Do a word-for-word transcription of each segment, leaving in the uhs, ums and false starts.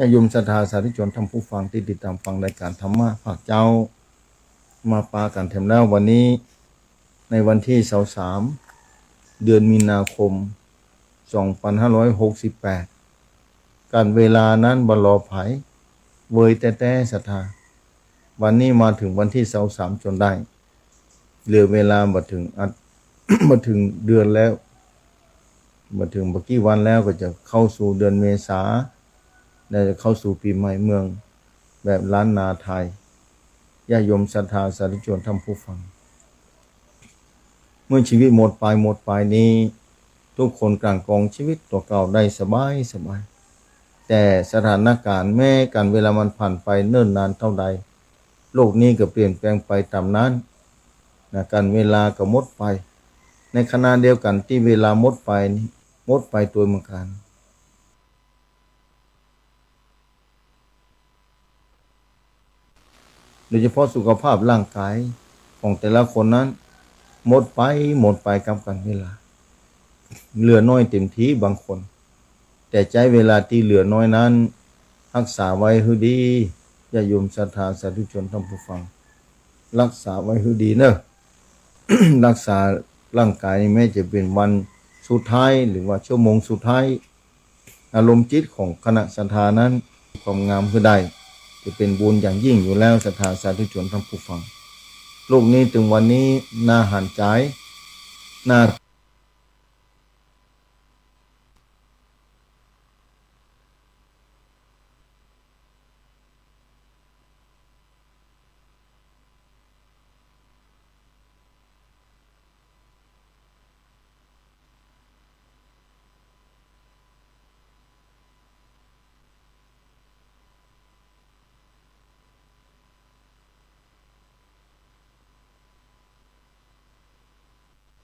ญาติโยมศรัทธาสาธุชนท่านผู้ฟังตี้ติดต๋ามฟังรายก๋านธรรมะภาคเจ๊า มาปะกั๋นแถมแล้ววันนี้ ในวันตี้ซาวสาม เดือนมีนาคม สองปันห้าร้อยหกสิบแปด ก๋านเวลานั้นบ่รอใผ เวยแต๊ๆ ศรัทธา วันนี้มาเถิงวันตี้ซาวสามจ๋นได้ เหลือเวลาบ่เถิงอัด บ่เถิงเดือนแล้ว บ่เถิงบ่กี่วันแล้วก็จะเข้าสู่เดือนเมษา และจะเข้าสู่ปี๋ใหม่เมืองแบบล้านนาไทย ญาติโยมศรัทธาสาธุชนท่านผู้ฟัง เมื่อชีวิตหมดไป หมดไปนี้ ทุกคนกลั่นกรองชีวิตตั๋วเก่าได้สบายสบาย แต่สถานก๋ารณ์แม้ก๋านเวลามันผ่านไปเนิ่นนานเต้าใด โลกนี้ก็เปลี่ยนแปลงไปต๋ามนั้น นะ ก๋านเวลาก็หมดไป ในขณะเดียวกั๋นตี้เวลาหมดไปนี้ หมดไปตวยเหมือนกั๋น โดยเฉพาะสุขภาพร่างกายของแต่ละคนนั้น หมดไป หมดไปกับก๋านเวลา เหลือน้อยเต็มทีบางคน แต่ใจ๊เวลาตี้เหลือน้อยนั้น ฮักษาไว้หื้อดี ญาติโยมศรัทธาสาธุชนท่านผู้ฟัง ฮักษาไว้หื้อดีเน่อ ฮักษาร่างกายนี้แม้จะเป๋นวันสุดท้าย หรือว่าชั่วโมงสุดท้าย อารมณ์จิตของคณะศรัทธานั้น ความงามหื้อได้ จะเป๋นบุญอย่างยิ่งอยู่แล้ว ศรัทธาสาธุชนท่านผู้ฟัง โลกนี้เถิงวันนี้ น่าหันใจ๋ น่า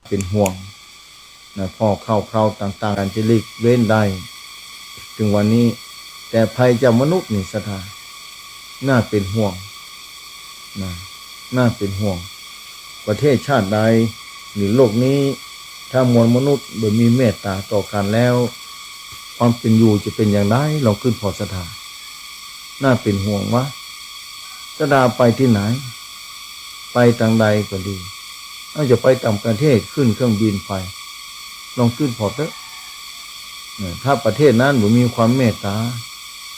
เป๋นห่วง นะ ผ่อข่าวคราวต่างๆ อันจะหลีกเว้นได้ เถิงวันนี้ แต่ภัยจากมนุษย์นี่ศรัทธา น่าเป๋นห่วง นะ น่าเป๋นห่วง ประเทศชาติใด หรือโลกนี้ ถ้ามวลมนุษย์บ่มีเมตต๋าต่อกั๋นแล้ว ความเป๋นอยู่จะเป๋นอย่างใด ลองกึ๊ดผ่อศรัทธา น่าเป๋นห่วงวะ ศรัทธาไปตี้ไหน ไปตางใดก็ดี เอาจะไปต่างประเทศ ขึ้นเครื่องบินไป ลองกึ๊ดผ่อเต๊อะ เนี่ย ถ้าประเทศนั้นบ่มีความเมตต๋า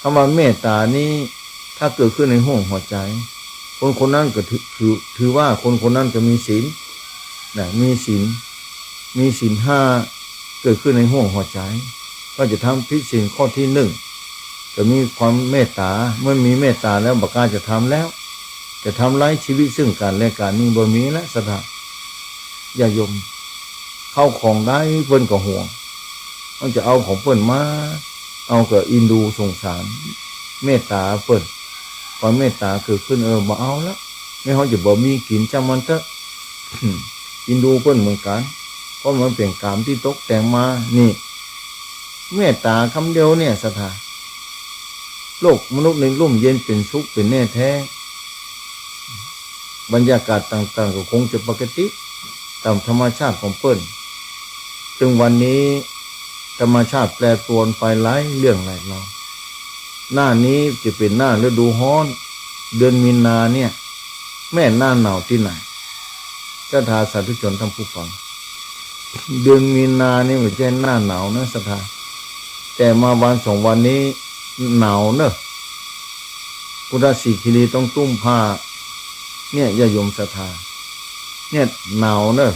คำว่าเมตต๋านี้ ถ้าเกิดขึ้นในห้วงหัวใจ๋ คนคนนั้นก็ถือ ถือ ถือว่าคนคนนั้นก็มีศีล นะ มีศีล มีศีลห้า เกิดขึ้นในห้วงหัวใจ๋ ก็จะทำผิดศีลข้อตี้หนึ่ง ก็มีความเมตต๋า เมื่อมีเมตต๋าแล้วบ่กล้าจะทำแล้ว จะทำร้ายชีวิตซึ่งกั๋นและกั๋นนี่บ่มีแล้วศรัทธา ญาติโยม เข้าของใดเปิ้นก็ห่วง มันจะเอาของเปิ้นมา เอาก็อินดูสงสาร เมตต๋าเปิ้น ความเมตต๋าเกิดขึ้น เออ บ่เอาละ แม้เฮาจะบ่มีกิ๋นจ้ำมันเต๊อะ อินดูเปิ้นเหมือนกั๋น เพราะมันเป๋นก๋ามตี้ตกแต่งมา นี่ เมตต๋าคำเดียวเนี่ยศรัทธา โลกมนุษย์นี้ร่มเย็นเป๋นสุขเป๋นแน่แท้ บรรยากาศต่างๆ ก็คงจะปกติต๋ามธรรมชาติของเปิ้น เถิงวันนี้ธรรมชาติแปรปรวนไปหลายเรื่องหลายราว หน้านี้จะเป๋นหน้าฤดูฮ้อน เดือนมีนาเนี่ย แม่นหน้าหนาวตี้ไหน ศรัทธาสาธุชนท่านผู้ฟัง เดือนมีนานี่บ่ใจ้หน้าหนาวนะศรัทธา แต่มาวันสองวันนี้หนาวเน่อ พุทธสีคีรีต้องตุ้มผ้า เนี่ย ญาติโยมศรัทธา เนี่ย หนาวเน่อ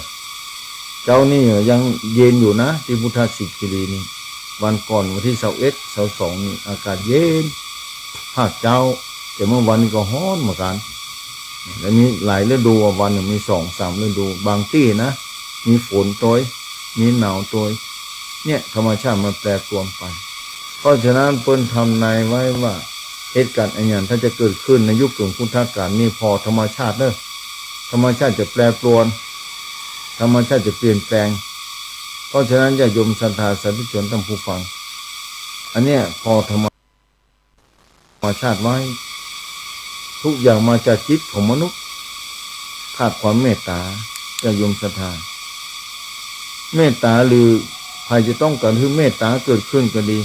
เจ๊านี่ยังเย็นอยู่นะ ตี้พุทธสีคีรีนี่ วันก่อนวันตี้ซาวเอ็ด ซาวสองนี่อากาศเย็น ภาคเจ๊า แต่เมื่อวันนี้ก็ฮ้อนเหมือนกั๋น แล้วมีหลายฤดูอะ วันนึ่งมีสองสามฤดู บางตี้นะ มีฝนตวย มีหนาวตวย เนี่ย ธรรมชาติมันแปรปรวนไป เพราะฉะนั้นเปิ้นทำนายไว้ว่า เหตุก๋ารณ์อะหยังถ้าจะเกิดขึ้นในยุคเถิงพุทธกาลนี่ผ่อธรรมชาติเน่อ ธรรมชาติจะแปรปรวน ธรรมชาติจะเปลี่ยนแปลง เพราะฉะนั้นญาติโยมศรัทธาสาธุชนท่านผู้ฟัง อันเนี้ยผ่อธรรม ธรรมชาติไว้ ทุกอย่างมาจากจิตของมนุษย์ ขาดความเมตต๋า ญาติโยมศรัทธา เมตต๋าหรือใผจะต้องก๋านหื้อเมตต๋าเกิดขึ้นก็ดี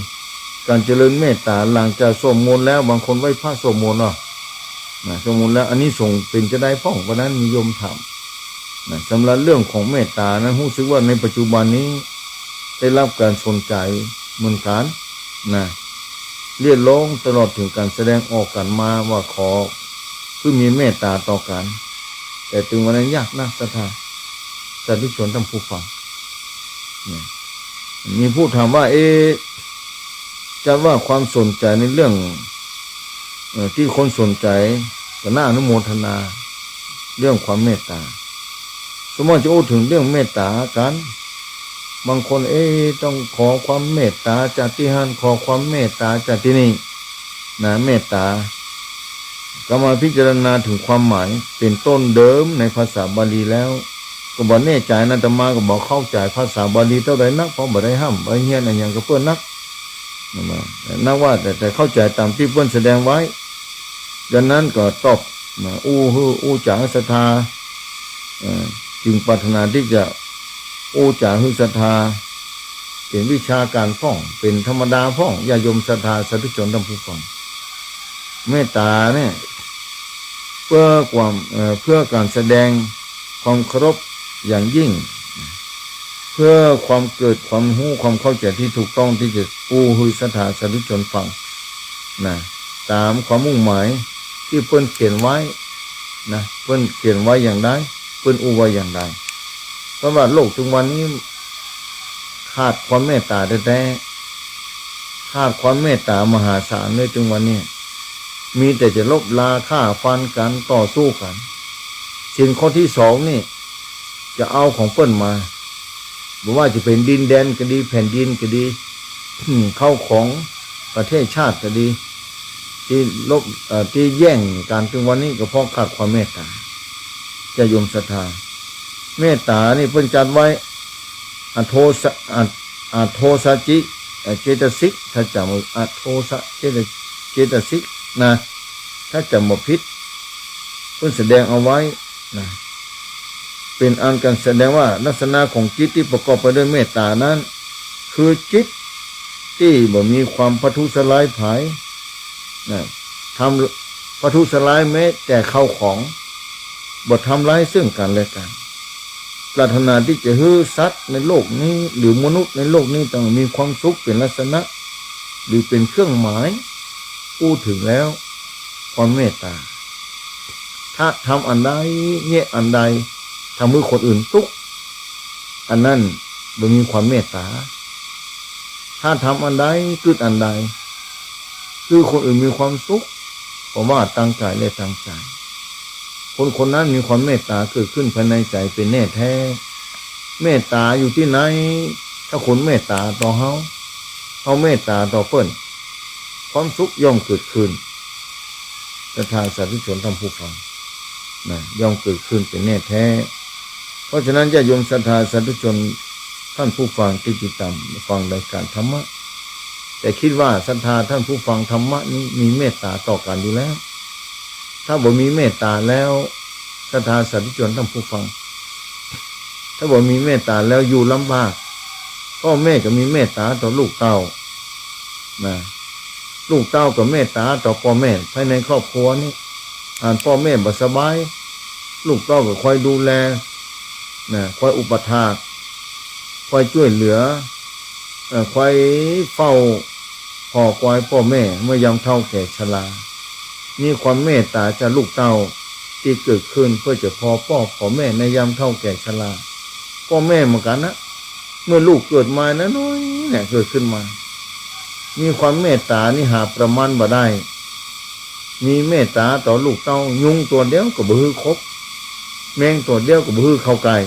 ก๋านเจริญเมตต๋าหลังจากสวดมนต์แล้ว บางคนไหว้พระสวดมนต์เนาะ นะ สวดมนต์แล้วอานิสงส์เป๋นจาใดพ่อง วันนั้นมีโยมถาม นะ สำหรับเรื่องของเมตต๋านั้น ฮู้สึกว่าในปัจจุบันนี้ได้รับก๋านสนใจ๋เหมือนกั๋น นะ เรียกร้องตลอดเถิงก๋านแสดงออกกั๋นมาว่าขอหื้อมีเมตต๋าต่อกั๋น แต่ตึงวันนั้นยากนัก ศรัทธาสาธุชนท่านผู้ฟัง นะ มีผู้ถามว่า เอ๊ะ จะว่าความสนใจ๋ในเรื่อง เอ่อ ตี้คนสนใจ๋ก็น่าอนุโมทนา เรื่องความเมตต๋า ส่วนมากจะอู้เถิงเรื่องเมตต๋ากั๋น บางคน เอ๊ะ ต้องขอความเมตต๋าจากตี้หั้น ขอความเมตต๋าจากตี้นี่ นะ เมตต๋า ก็มาพิจารณาเถิงความหมายเป๋นต้นเดิมในภาษาบาลีแล้ว ก็บ่แน่ใจ๋นะ อาตมาก็บ่เข้าใจ๋ภาษาบาลีเต้าใดนัก เพราะบ่ได้ฮ่ำ บ่ได้เฮียนอะหยังกับเปิ้นนัก นะ นับว่าแต่ แต่เข้าใจ๋ต๋ามตี้เปิ้นแสดงไว้ ดังนั้นก็ตอบ นะ อู้หื้อ อู้จ๋าหื้อศรัทธา เอ่อ จึงปรารถนาตี้จะอู้จ๋าหื้อศรัทธา เป๋นวิชาก๋านพ่อง เป๋นธรรมดาพ่อง ญาติโยมศรัทธาสาธุชนท่านผู้ฟัง เมตต๋าเนี่ย เพื่อความ เอ่อ เพื่อก๋านแสดงความเคารพอย่างยิ่ง เพื่อความเกิดความฮู้ความเข้าใจ๋ตี้ถูกต้องตี้จะอู้หื้อศรัทธาสาธุชนฟัง นะ ต๋ามความมุ่งหมายตี้เปิ้นเขียนไว้ นะ เปิ้นเขียนไว้อย่างใด เปิ้นอู้ไว้อย่างใด เพราะว่าโลกตึงวันนี้ขาดความเมตต๋าแต๊ๆ ขาดความเมตต๋ามหาศาลเลยตึงวันนี้ มีแต่จะลบลาฆ่าฟันกั๋น ต่อสู้กั๋น ศีลข้อตี้สองนี่ จะเอาของเปิ้นมา บ่ว่าจะเป๋นดินแดนก็ดี แผ่นดินก็ดี ข้าวของประเทศชาติก็ดี ตี้ลบ เอ่อ ตี้แย่งกั๋นตึงวันนี้ก็เพราะขาดความเมตต๋า ญาติโยมศรัทธา เมตต๋านี่เปิ้นจัดไว้ อโทสะ อ- อโทสะจิ เอ่อ เจตสิก ถ้าจ๋ำ อโทสะเจต- เจตสิก นะ ถ้าจ๋ำบ่ผิด เปิ้นแสดงเอาไว้ นะ เป๋นอันกั๋นแสดงว่าลักษณะของจิตตี้ประกอบไปด้วยเมตต๋านั้น คือจิตตี้บ่มีความประทุษร้ายใผ นะ ทำ ประทุษร้ายแม้แต่ข้าวของ บ่ทำร้ายซึ่งกั๋นและกั๋น ปรารถนาตี้จะหื้อสัตว์ในโลกนี้ หรือมนุษย์ในโลกนี้ต้องมีความสุขเป๋นลักษณะ หรือเป๋นเครื่องหมาย อู้เถิงแล้ว ความเมตต๋า ถ้าทำอันใด เยียะอันใด ทำหื้อคนอื่นตุ๊กข์ อันนั้นบ่มีความเมตต๋า ถ้าทำอันใด กึ๊ดอันใด หื้อคนอื่นมีความสุข เพราะว่าตั้งกายและตั้งใจ๋ คนคนนั้นมีความเมตต๋าเกิดขึ้นภายในใจ๋เป๋นแน่แท้ เมตต๋าอยู่ตี้ไหน ถ้าคนเมตต๋าต่อเฮา เฮาเมตต๋าต่อเปิ้น ความสุขย่อมเกิดขึ้น ศรัทธาสาธุชนท่านผู้ฟัง นะ ย่อมเกิดขึ้นเป๋นแน่แท้ เพราะฉะนั้นญาติโยมศรัทธาสาธุชนท่านผู้ฟังตี้ติดต๋ามฟังรายก๋านธรรมะ แต่กึ๊ดว่าศรัทธาท่านผู้ฟังธรรมะนี้มีเมตต๋าต่อกั๋นอยู่แล้ว ถ้าบ่มีเมตต๋าแล้ว ศรัทธาสาธุชนท่านผู้ฟัง ถ้าบ่มีเมตต๋าแล้วอยู่ลำบาก ป้อแม่ก็มีเมตต๋าต่อลูกเต้า นะ ลูกเต้าก็เมตต๋าต่อป้อแม่ ภายในครอบครัวนี้ อันป้อแม่บ่สบาย ลูกเต้าก็คอยดูแล นะ คอยอุปัฏฐาก คอยจ้วยเหลือ เอ่อ คอยเฝ้าผ่อคอยป้อแม่เมื่อยามเฒ่าแก่ชรา มีความเมตต๋าจากลูกเต้าตี้เกิดขึ้นเพื่อจะผ่อป้อผ่อแม่ในยามเฒ่าแก่ชรา ป้อแม่เหมือนกั๋นนะ เมื่อลูกเกิดมาน้อยๆ เนี่ย เกิดขึ้นมา มีความเมตต๋านี่หาประมาณบ่ได้ มีเมตต๋าต่อลูกเต้า ยุงตั๋วเดียวก็บ่หื้อขบ แมงตั๋วเดียวก็บ่หื้อเข้าใก้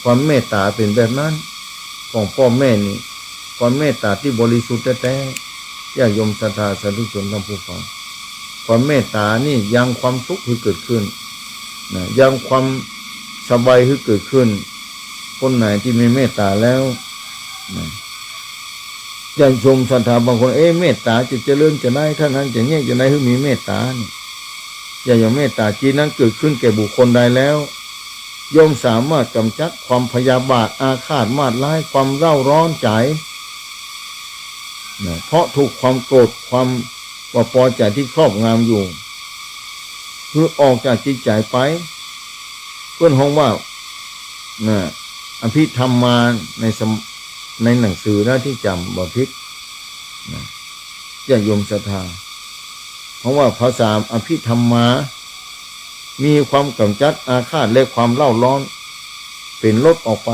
ความเมตต๋าเป๋นแบบนั้น ของป้อแม่นี่ ความเมตต๋าตี้บริสุทธิ์แต๊ๆ ญาติโยมศรัทธาสาธุชนท่านผู้ฟัง ความเมตต๋านี่ยังความสุขหื้อเกิดขึ้น นะ ยังความสบายหื้อเกิดขึ้น คนไหนตี้มีเมตต๋าแล้ว นะ ญาติโยมศรัทธาบางคน เอ๊ะ เมตต๋าจะเจริญจะได้ ถ้านั้นจะเยียะจะได้หื้อมีเมตต๋านี่ ญาติโยม เมตต๋าจิตนั้นเกิดขึ้นแก่บุคคลใดแล้ว ย่อมสามารถกำจัดความพยาบาท อาฆาตมาดร้าย ความเร่าร้อนใจ๋ นะ เพราะถูกความโกรธ ความบ่ปอใจ๋ตี้ครอบงำอยู่ คือออกจากจิตใจ๋ไป เปิ้นฮ้องว่า นะ อภิธรรมา ในสม- ในหนังสือนะ ตี้จ๋ำบ่ผิดนะ ญาติโยมศรัทธา เพราะว่าภาษาอภิธรรมา มีความก๋ำจัดอาฆาตและความเร่าร้อน เป๋นลดออกไป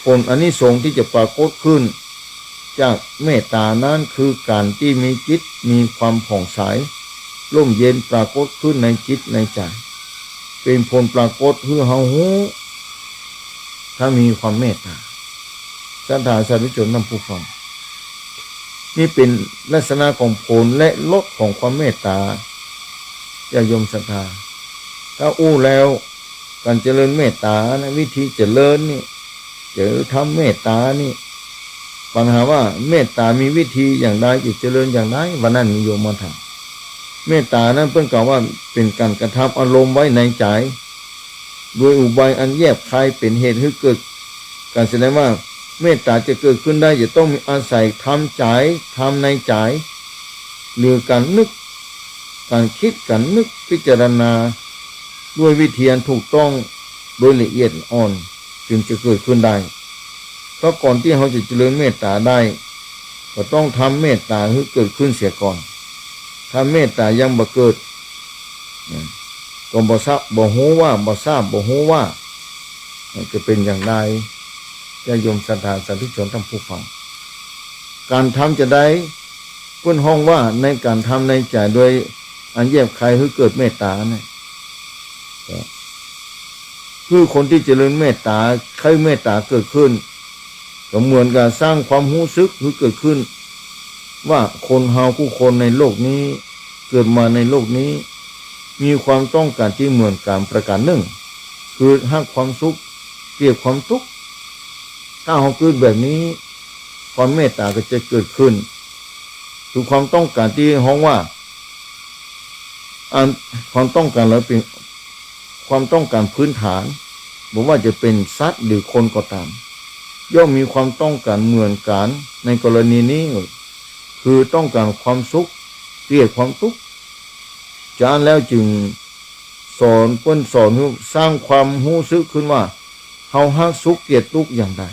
ผลอานิสงส์ตี้จะปรากฏขึ้น จากเมตต๋านั้นคือก๋านตี้มีจิตมีความผ่องใส ร่มเย็นปรากฏขึ้นในจิตในใจ๋ เป๋นผลปรากฏหื้อเฮาฮู้ ถ้ามีความเมตต๋า ศรัทธาสาธุชนท่านผู้ฟัง นี่เป๋นลักษณะของผลและลดของความเมตต๋า ญาติโยมศรัทธา ถ้าอู้แล้ว ก๋านเจริญเมตต๋านะ วิธีเจริญนี่ จะทำเมตต๋านี่ ปัญหาว่าเมตต๋ามีวิธีอย่างใด จะเจริญอย่างใด วันนั้นมีโยมมาถาม เมตต๋านั้นเปิ้นกล่าวว่าเป๋นก๋านกระทำอารมณ์ไว้ในใจ๋ โดยอุบายอันแยบคายเป๋นเหตุหื้อเกิด ก๋านแสดงว่าเมตต๋าจะเกิดขึ้นได้ จะต้องมีอาศัยทำใจ๋ ทำในใจ๋ หรือก๋านนึก ก๋านกึ๊ด ก๋านนึกพิจารณา ด้วยวิธีอันถูกต้อง โดยละเอียดอ่อน จึงจะเกิดขึ้นได้ เพราะก่อนตี้เฮาจะเจริญเมตต๋าได้ ก็ต้องทำเมตต๋าหื้อเกิดขึ้นเสียก่อน ถ้าเมตต๋ายังบ่เกิด ก็บ่ทราบ บ่ฮู้ว่า บ่ทราบ บ่ฮู้ว่า จะเป๋นอย่างใด ญาติโยมศรัทธาสาธุชนท่านผู้ฟัง ก๋านทำจาใด เปิ้นฮ้องว่าในก๋านทำในใจ๋โดยอันแยบคายหื้อเกิดเมตต๋าเนี่ย คือคนตี้เจริญเมตต๋า ใค่เมตต๋าเกิดขึ้น ก็เหมือนกับสร้างความฮู้สึกหื้อเกิดขึ้น ว่าคนเฮากู้คนในโลกนี้ เกิดมาในโลกนี้ มีความต้องก๋านตี้เหมือนกั๋นประก๋านนึ่ง คือฮักความสุข เกลียดความตุ๊กข์ ถ้าเฮาเกิดแบบนี้ ความเมตต๋าก็จะเกิดขึ้น คือความต้องก๋านตี้ฮ้องว่า อัน ความต้องก๋านเหล่านี้เป๋นความต้องก๋านพื้นฐาน บ่ว่าจะเป๋นสัตว์หรือคนก็ต๋าม ย่อมมีความต้องก๋านเหมือนกั๋น ในกรณีนี้ คือต้องก๋านความสุข เกลียดความตุ๊กข์ จาอั้นแล้วจึงสอน เปิ้นสอนหื้อสร้างความฮู้สึกขึ้นว่า เฮาฮักสุขเกลียดตุ๊กข์อย่างใด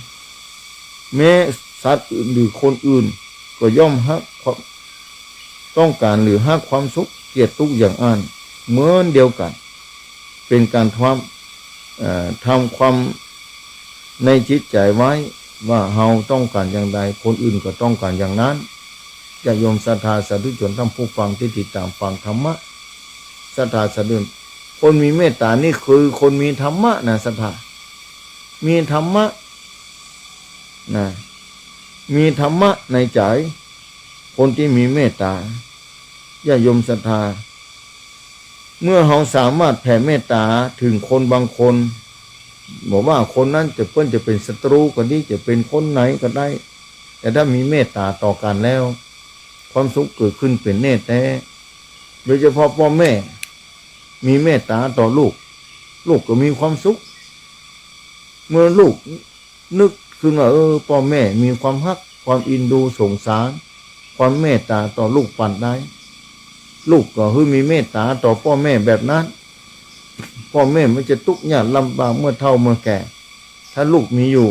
แม้สัตว์อื่นหรือคนอื่น ก็ย่อมฮักความต้องก๋านหรือฮักความสุขเกลียดตุ๊กข์อย่างอั้น เหมือนเดียวกั๋น เป๋นก๋านทำ เอ่อ ทำความในจิตใจ๋ไว้ ว่าเฮาต้องก๋านอย่างใด คนอื่นก็ต้องก๋านอย่างนั้น ญาติโยมศรัทธาสาธุชนท่านผู้ฟังตี้ติดต๋ามฟังธรรมะ ศรัทธาสาธุชน คนมีเมตต๋านี่คือคนมีธรรมะนะ ศรัทธา มีธรรมะนะ มีธรรมะในใจ๋ คนตี้มีเมตต๋า ญาติโยมศรัทธา เมื่อเฮาสามารถแผ่เมตต๋าเถิงคนบางคน บ่ว่าคนนั้นจะ เปิ้นจะเป๋นศัตรู๋ก็ดี จะเป๋นคนไหนก็ได้ แต่ถ้ามีเมตต๋าต่อกั๋นแล้ว ความสุขเกิดขึ้นเป๋นแน่แต๊ โดยเฉพาะป้อแม่ มีเมตต๋าต่อลูก ลูกก็มีความสุข เมื่อลูกนึกขึ้นว่า เออ ป้อแม่มีความฮัก ความอินดูสงสาร ความเมตต๋าต่อลูกปานใด ลูกก็หื้อมีเมตต๋าต่อป้อแม่แบบนั้น ป้อแม่มันจะตุ๊กข์ยากลำบากเมื่อเฒ่าเมื่อแก่ ถ้าลูกมีอยู่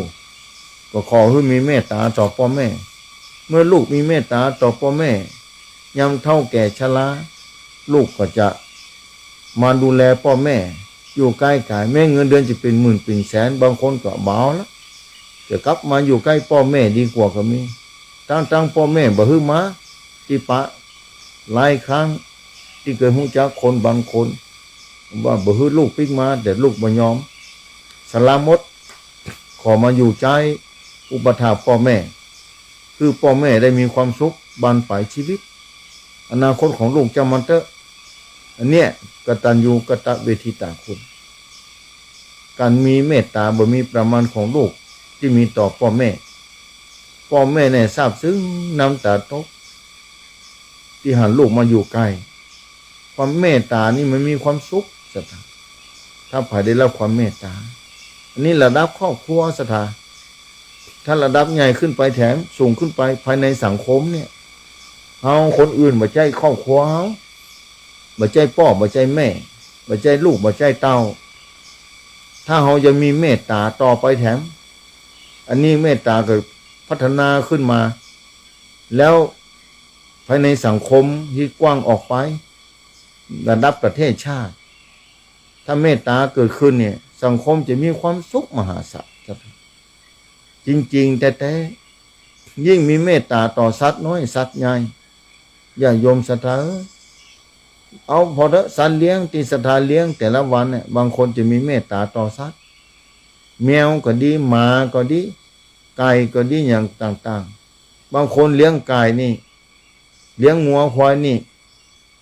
ก็ขอหื้อมีเมตต๋าต่อป้อแม่ เมื่อลูกมีเมตต๋าต่อป้อแม่ ยามเฒ่าแก่ชรา ลูกก็จะมาดูแลป้อแม่ อยู่ใก้ก๋าย แม้เงินเดือนจะเป๋นหมื่นเป๋นแสน บางคนก็บ่เอาละ จะกลับมาอยู่ใก้ป้อแม่ดีกว่าก็มี ตังๆ ป้อแม่บ่หื้อมา ตี้ปะ หลายครั้ง ตี้เกยฮู้จักคนบางคน ว่าบ่หื้อลูกปิ๊กมา แต่ลูกบ่ยอม สละหมด ขอมาอยู่ใจ๊อุปัฏฐากป้อแม่ คือป้อแม่ได้มีความสุขบั้นปลายชีวิต อนาคตของลูกจ้างมันเต๊อะ อันเนี้ย กตัญญูกตเวทิตาคุณ ก๋านมีเมตต๋าบ่มีประมาณของลูกตี้มีต่อป้อแม่ ป้อแม่เนี่ยซาบซึ้งน้ำต๋าตก ตี้หันลูกมาอยู่ใก้ ความเมตต๋านี่มันมีความสุข ศรัทธา ถ้าใผได้รับความเมตต๋า อันนี้ระดับครอบครัว ศรัทธา ถ้าระดับใหญ่ขึ้นไปแถมสูงขึ้นไปภายในสังคมเนี่ย เฮาคนอื่นบ่ใจ้ครอบครัวเฮา บ่ใจ้ป้อ บ่ใจ้แม่ บ่ใจ้ลูก บ่ใจ้เต้า ถ้าเฮายังมีเมตต๋าต่อไปแถม อันนี้เมตต๋าก็พัฒนาขึ้นมา แล้วภายในสังคมที่กว้างออกไป ระดับประเทศชาติ ถ้าเมตต๋าเกิดขึ้นเนี่ย สังคมจะมีความสุขมหาศาล จริงๆ แต๊ๆ ยิ่งมีเมตต๋าต่อสัตว์น้อยสัตว์ใหญ่ ญาติโยมศรัทธาเอ๋ย เอาผ่อเต๊อะ สัตว์เลี้ยงตี้ศรัทธาเลี้ยงแต่ละวันเนี่ย บางคนจะมีเมตต๋าต่อสัตว์ แมวก็ดี หมาก็ดี ไก่ก็ดี อย่างต่างๆ บางคนเลี้ยงไก่นี่ เลี้ยงงัวควายนี่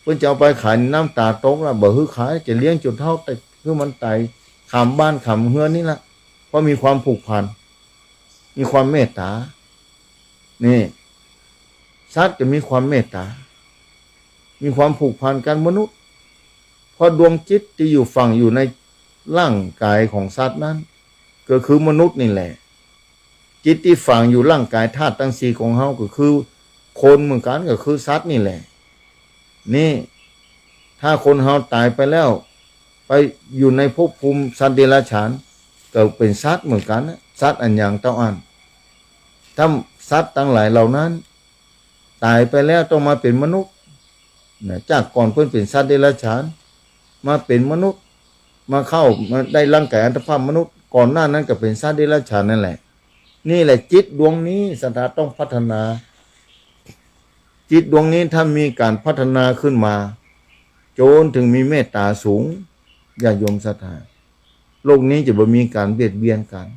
เปิ้นจะเอาไปขาย น้ำต๋าตกละ บ่หื้อขาย จะเลี้ยงจ๋นเฒ่า แต่หื้อมันต๋าย ขามบ้านขามเฮือนนี่ละ เพราะมีความผูกพัน มีความเมตต๋า นี่ สัตว์จะมีความเมตต๋า มีความผูกพันกับมนุษย์ เพราะดวงจิตตี้อยู่ฝังอยู่ในร่างกายของสัตว์นั้น ก็คือมนุษย์นี่แหละ จิตตี้ฝังอยู่ร่างกายธาตุตังสี่ของเฮาก็คือคนเหมือนกั๋น ก็คือสัตว์นี่แหละ นี่ ถ้าคนเฮาต๋ายไปแล้ว ไปอยู่ในภพภูมิสัตว์เดรัจฉาน ก็เป๋นสัตว์เหมือนกั๋นนะ สัตว์อันหยังเต้าอั้น ถ้าสัตว์ตังหลายเหล่านั้น ต๋ายไปแล้วต้องมาเป๋นมนุษย์นะ จากก่อนเปิ้นเป๋นสัตว์เดรัจฉาน มาเป๋นมนุษย์ มาเข้า มาได้ร่างกายอัตภาพมนุษย์ ก่อนหน้านั้นก็เป๋นสัตว์เดรัจฉานนั่นแหละ นี่แหละจิตดวงนี้ศรัทธาต้องพัฒนา จิตดวงนี้ถ้ามีก๋านพัฒนาขึ้นมา จ๋นถึงมีเมตต๋าสูง ญาติโยมศรัทธา โลกนี้จะบ่มีก๋านเบียดเบียนกั๋น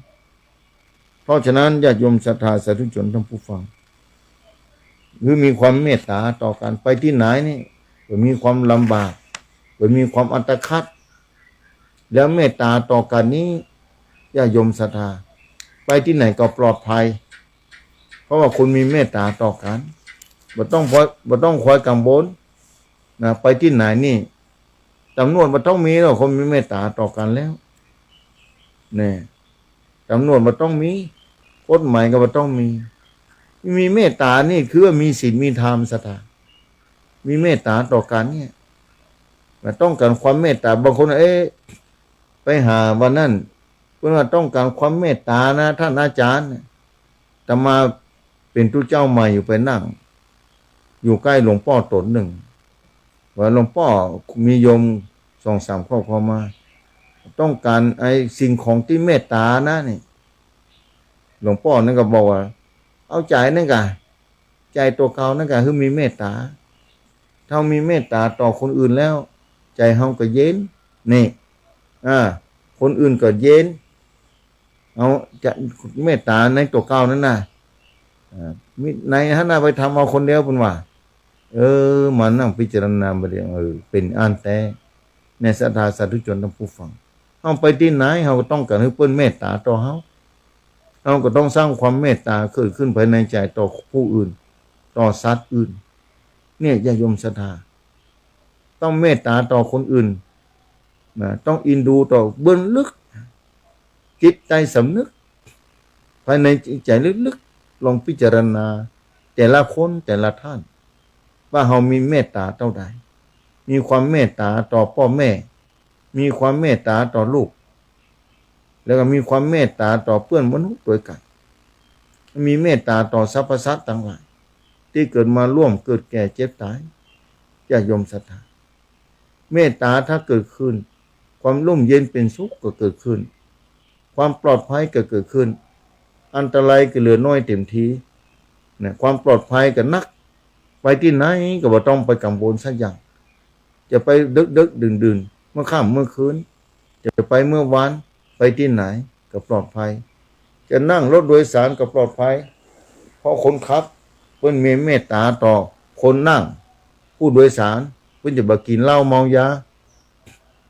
เพราะฉะนั้นญาติโยมศรัทธาสาธุชนท่านผู้ฟัง หื้อมีความเมตต๋าต่อกั๋น ไปตี้ไหนนี่ บ่มีความลำบาก บ่มีความอัตคัด แล้วเมตต๋าต่อกั๋นนี้ ญาติโยมศรัทธา ไปตี้ไหนก็ปลอดภัย เพราะว่าคนมีเมตต๋าต่อกั๋น บ่ต้องคอย บ่ต้องคอยกังวลนะ ไปตี้ไหนนี่ ต๋ำรวจบ่ต้องมีแล้ว คนมีเมตต๋าต่อกั๋นแล้ว นี่ ต๋ำรวจบ่ต้องมี กฎหมายก็บ่ต้องมี มีเมตต๋านี่คือว่ามีศีลมีธรรมศรัทธา มีเมตต๋าต่อกั๋นเนี่ย มันต้องก๋านความเมตต๋า บางคน เอ๊ะ ไปหาวันนั้น เปิ้นว่าต้องก๋านความเมตต๋านะ ท่านอาจ๋ารย์ อาตมาเป๋นตุ๊เจ้าใหม่อยู่ ไปนั่งอยู่ใก้หลวงป้อต๋นนึ่ง ว่าหลวงป้อ มีโยมสองสามครอบครัวมา ต้องก๋านไอ้สิ่งของตี้เมตต๋านะนี่ หลวงป้อนั้นก็บอกว่า เอาใจ๋นั่นก่ะ ใจ๋ตั๋วเก่านั่นก่ะ หื้อมีเมตต๋า ถ้ามีเมตต๋าต่อคนอื่นแล้ว ใจ๋เฮาก็เย็น นี่ อ่า คนอื่นก็เย็น เอาจะเมตต๋าในตั๋วเก่านั้นน่ะ อ่า มีในหั้นน่ะ ไปทำเอาคนเดียวเปิ้นว่า เออ มานั่งพิจารณาบ่าเดี่ยว เออ เป๋นอั้นแต๊ ในศรัทธาสาธุชนท่านผู้ฟัง เฮาไปตี้ไหน เฮาก็ต้องก๋านหื้อเปิ้นเมตต๋าต่อเฮา เฮาก็ต้องสร้างความเมตต๋าเกิดขึ้นภายในใจ๋ต่อผู้อื่น ต่อสัตว์อื่น เนี่ย ญาติโยมศรัทธา ต้องเมตต๋าต่อคนอื่นนะ ต้องเอ็นดูต่อเบื้องลึก จิตใต้สำนึก ภายในจิตใจ๋ลึกๆ ลองพิจารณาแต่ละคนแต่ละท่าน ว่าเฮามีเมตต๋าเต้าใด มีความเมตต๋าต่อป้อแม่ มีความเมตต๋าต่อลูก แล้วก็มีความเมตต๋าต่อเปื้อนมนุษย์ตวยกั๋น มีเมตต๋าต่อสรรพสัตว์ตังหลาย ตี้เกิดมาร่วมเกิดแก่เจ็บต๋าย ญาติโยมศรัทธา เมตต๋าถ้าเกิดขึ้น ความร่มเย็นเป๋นสุขก็เกิดขึ้น ความปลอดภัยก็เกิดขึ้น อันตรายก็เหลือน้อยเต็มทีนะ ความปลอดภัยก็นัก ไปตี้ไหนก็บ่ต้องไปกังวลสักอย่าง จะไปดึกๆ ดื่นๆ เมื่อค่ำเมื่อคืน จะไปเมื่อวาน ไปตี้ไหนก็ปลอดภัย จะนั่งรถโดยสารก็ปลอดภัย เพราะคนขับเปิ้นมีเมตต๋าต่อคนนั่ง ผู้โดยสาร เปิ้นจะบ่กิ๋นเหล้าเมายา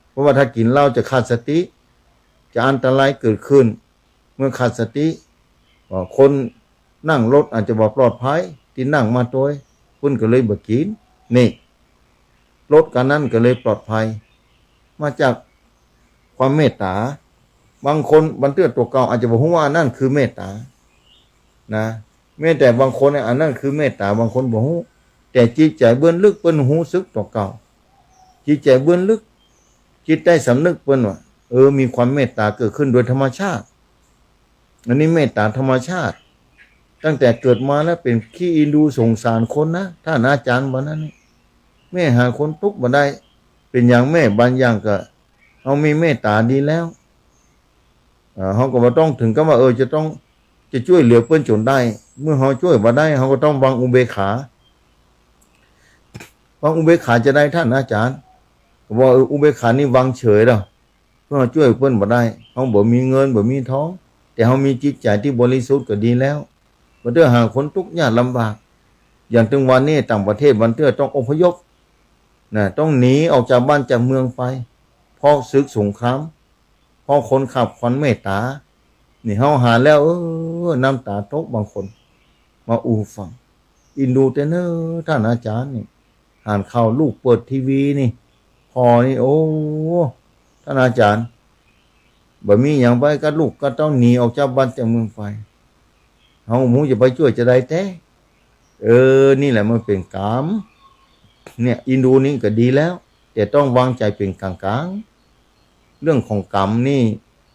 เพราะว่าถ้ากิ๋นเหล้าจะขาดสติ จะอันตรายเกิดขึ้น เมื่อขาดสติ เอ่อ คนนั่งรถอาจจะบ่ปลอดภัย ตี้นั่งมาตวย เปิ้นก็เลยบ่กิ๋น นี่ รถคันนั้นก็เลยปลอดภัย มาจากความเมตต๋า บางคนบางเตื้อตั๋วเก่าอาจจะบ่ฮู้ว่าอันนั้นคือเมตต๋า นะ แม้แต่บางคนเนี่ย อันนั้นคือเมตต๋า บางคนบ่ฮู้ แต่จิตใจ๋เบื้องลึกเปิ้นฮู้สึกต่อเก่า จิตใจ๋เบื้องลึก จิตใต้สำนึกเปิ้นว่า เออ มีความเมตต๋าเกิดขึ้นโดยธรรมชาติ อันนี้เมตต๋าธรรมชาติ ตั้งแต่เกิดมาแล้วเป๋นขี้อินดูสงสารคนนะ ต้านอาจ๋ารย์ว่านั้นนี่ แม่หาคนตุ๊กข์บ่ได้ เป๋นอย่างแม่บางอย่างก็ เฮามีเมตต๋าดีแล้ว เอ่อ เฮาก็บ่ต้องเถิงกับว่า เออ จะต้อง จะจ้วยเหลือเปิ้นจ๋นได้ เมื่อเฮาจ้วยบ่ได้ เฮาก็ต้องวางอุเบกขา วางอุเบกขาจาใดต้านอาจ๋ารย์ ก็บอก เออ อุเบกขานี่วางเฉยเนาะ เมื่อเฮาจ้วยเปิ้นบ่ได้ เฮาบ่มีเงินบ่มีทอง แต่เฮามีจิตใจ๋ตี้บริสุทธิ์ก็ดีแล้ว บ่เตื้อหาคนตุ๊กข์ยากลำบาก อย่างตึงวันนี้ต่างประเทศบางเตื้อต้องอพยพ นะ ต้องหนีออกจากบ้านจากเมืองไป เพราะศึกสงคราม เพราะคนขาดความเมตต๋า นี่เฮาหาแล้ว เออ น้ำต๋าตก บางคน มาอู้ฟัง อินดูแต๊เน่อ ต้านอาจ๋ารย์นี่ หันข่าวลูกเปิดทีวีนี่ พ่อนี่ โอ้ ต้านอาจ๋ารย์ บ่มีหยังไปกับลูกกับเต้า หนีออกจากบ้านจากเมืองไป เฮาบ่ฮู้จะไปจ้วยจาใดแต๊ เออ นี่แหละมันเป๋นกรรม เนี่ย อินดูนี่ก็ดีแล้ว แต่ต้องวางใจ๋เป๋นก๋างๆ เรื่องของกรรมนี่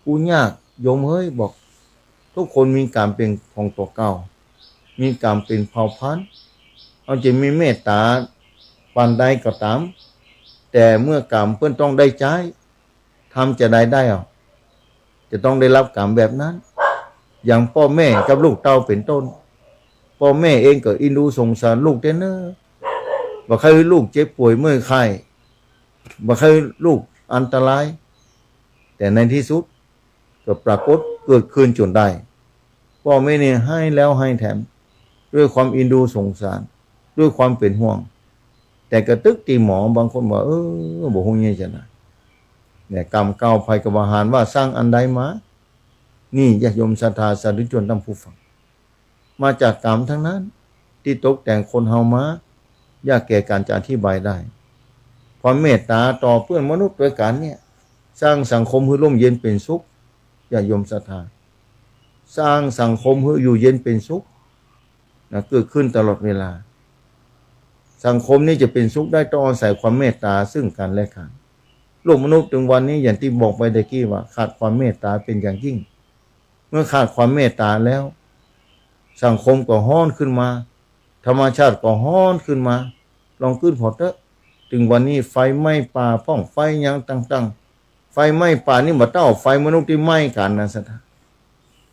กู้ยาก โยมเฮ้ย บอก ทุกคนมีกรรมเป๋นของตั๋วเก่า มีกรรมเป๋นเผ่าพันธุ์ เฮาจะมีเมตต๋าปานใดก็ต๋าม แต่เมื่อกรรมเปิ้นต้องได้ใจ๊ ทำจาใดได้อ่ะ จะต้องได้รับกรรมแบบนั้น อย่างป้อแม่กับลูกเต้าเป๋นต้น ป้อแม่เองก็อินดูสงสารลูกแต๊เน่อ บ่ใค่หื้อลูกเจ็บป่วยเมื่อยไข้ บ่ใค่หื้อลูกอันตราย แต่ในตี้สุดก็ปรากฏเกิดขึ้นจ๋นได้ ป้อแม่นี่ไห้แล้วไห้แถม ด้วยความอินดูสงสาร ด้วยความเป๋นห่วง แต่กระตึกตี้หมอ บางคนว่า เออ บ่ฮู้เยียะจาใด เนี่ย กรรมเก่าไผก็บ่หานว่าสร้างอันใดมา นี่ญาติโยมศรัทธาสาธุชนต้านผู้ฟัง มาจากกรรมตังนั้น ตี้ตกแต่งคนเฮามา ยากแก่ก๋านจะอธิบายได้ ความเมตต๋าต่อเปื้อนมนุษย์ตวยกั๋นเนี่ย สร้างสังคมหื้อร่มเย็นเป๋นสุข ญาติโยมศรัทธา สร้างสังคมหื้ออยู่เย็นเป๋นสุข นะ เกิดขึ้นตลอดเวลา สังคมนี้จะเป๋นสุขได้ต้องอาศัยความเมตต๋าซึ่งกั๋นและกั๋น โลกมนุษย์ตึงวันนี้อย่างตี้บอกไปตะกี้ว่าขาดความเมตต๋าเป๋นอย่างยิ่ง เมื่อขาดความเมตต๋าแล้ว สังคมก็ฮ้อนขึ้นมา ธรรมชาติก็ฮ้อนขึ้นมา ลองกึ๊ดผ่อเต๊อะ ตึงวันนี้ไฟไหม้ป่าพ่อง ไฟหยังต่างๆ ไฟไหม้ป่านี่บ่เต้าไฟมนุษย์ตี้ไหม้กั๋นนะศรัทธา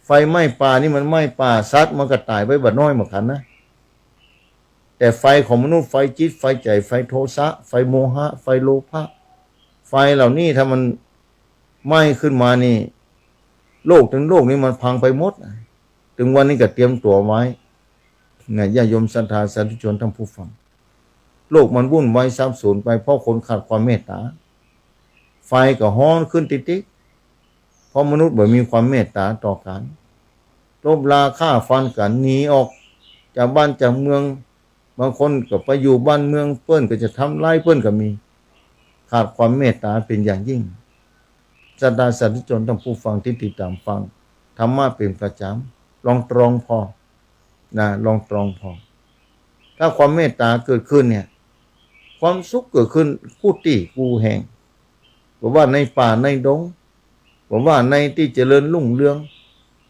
ไฟไหม้ป่านี่มันไหม้ป่า สัตว์มันก็ต๋ายไปบ่น้อยเหมือนกั๋นนะ แต่ไฟของมนุษย์ ไฟจิต ไฟใจ๋ ไฟโทสะ ไฟโมหะ ไฟโลภะ ไฟเหล่านี้ถ้ามันไหม้ขึ้นมานี่ โลกตึงโลกนี้มันพังไปหมด ตึงวันนี้ก็เตรียมตั๋วไว้ นะ ญาติโยมศรัทธาสาธุชนต้านผู้ฟัง โลกมันวุ่นวายสับสนไปเพราะคนขาดความเมตต๋า ไฟก็ฮ้อนขึ้นติ๊กๆ เพราะมนุษย์บ่มีความเมตต๋าต่อกั๋น ลบลาฆ่าฟันกั๋น หนีออกจากบ้านจากเมือง บางคนก็ไปอยู่บ้านเมืองเปิ้นก็จะทำร้ายเปิ้นก็มี ขาดความเมตต๋าเป๋นอย่างยิ่ง ศรัทธาสาธุชนต้านผู้ฟังตี้ติดต๋ามฟังธรรมะเป๋นประจ๋ำ ลองตรองผ่อ นะ ลองตรองผ่อ ถ้าความเมตต๋าเกิดขึ้นเนี่ย ความสุขเกิดขึ้นกู้ตี้กู้แห่ง บ่ว่าในป่าในดง บ่ว่าในตี้เจริญรุ่งเรือง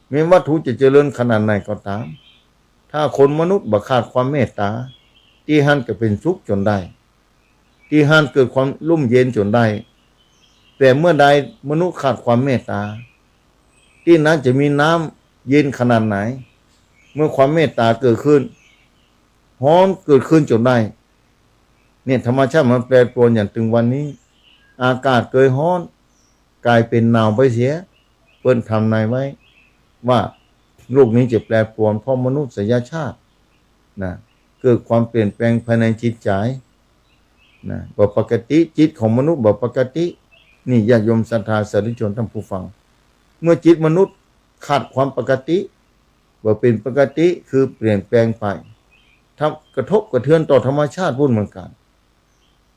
แม้วัตถุจะเจริญขนาดไหนก็ต๋าม ถ้าคนมนุษย์บ่ขาดความเมตต๋า ตี้หั้นก็เป๋นสุขจ๋นได้ ตี้หั้นเกิดความร่มเย็นจ๋นได้ แต่เมื่อใดมนุษย์ขาดความเมตต๋า ตี้นั้นจะมีน้ำเย็นขนาดไหน เมื่อความเมตต๋าเกิดขึ้น ฮ้อนเกิดขึ้นจ๋นได้ เนี่ย ธรรมชาติมันแปรปรวนอย่างตึงวันนี้ อากาศเกยฮ้อน ก๋ายเป๋นหนาวไปเสีย เปิ้นทำนายไว้ว่าโลกนี้จะแปรปรวนเพราะมนุษยชาติ นะ เกิดความเปลี่ยนแปลงภายในจิตใจ๋ นะ บ่ปกติ จิตของมนุษย์บ่ปกติ นี่ญาติโยมศรัทธาสาธุชนต้านผู้ฟัง เมื่อจิตมนุษย์ขาดความปกติ บ่เป๋นปกติ คือเปลี่ยนแปลงไป ทำ กระทบกระเทือนต่อธรรมชาติปู้นเหมือนกั๋น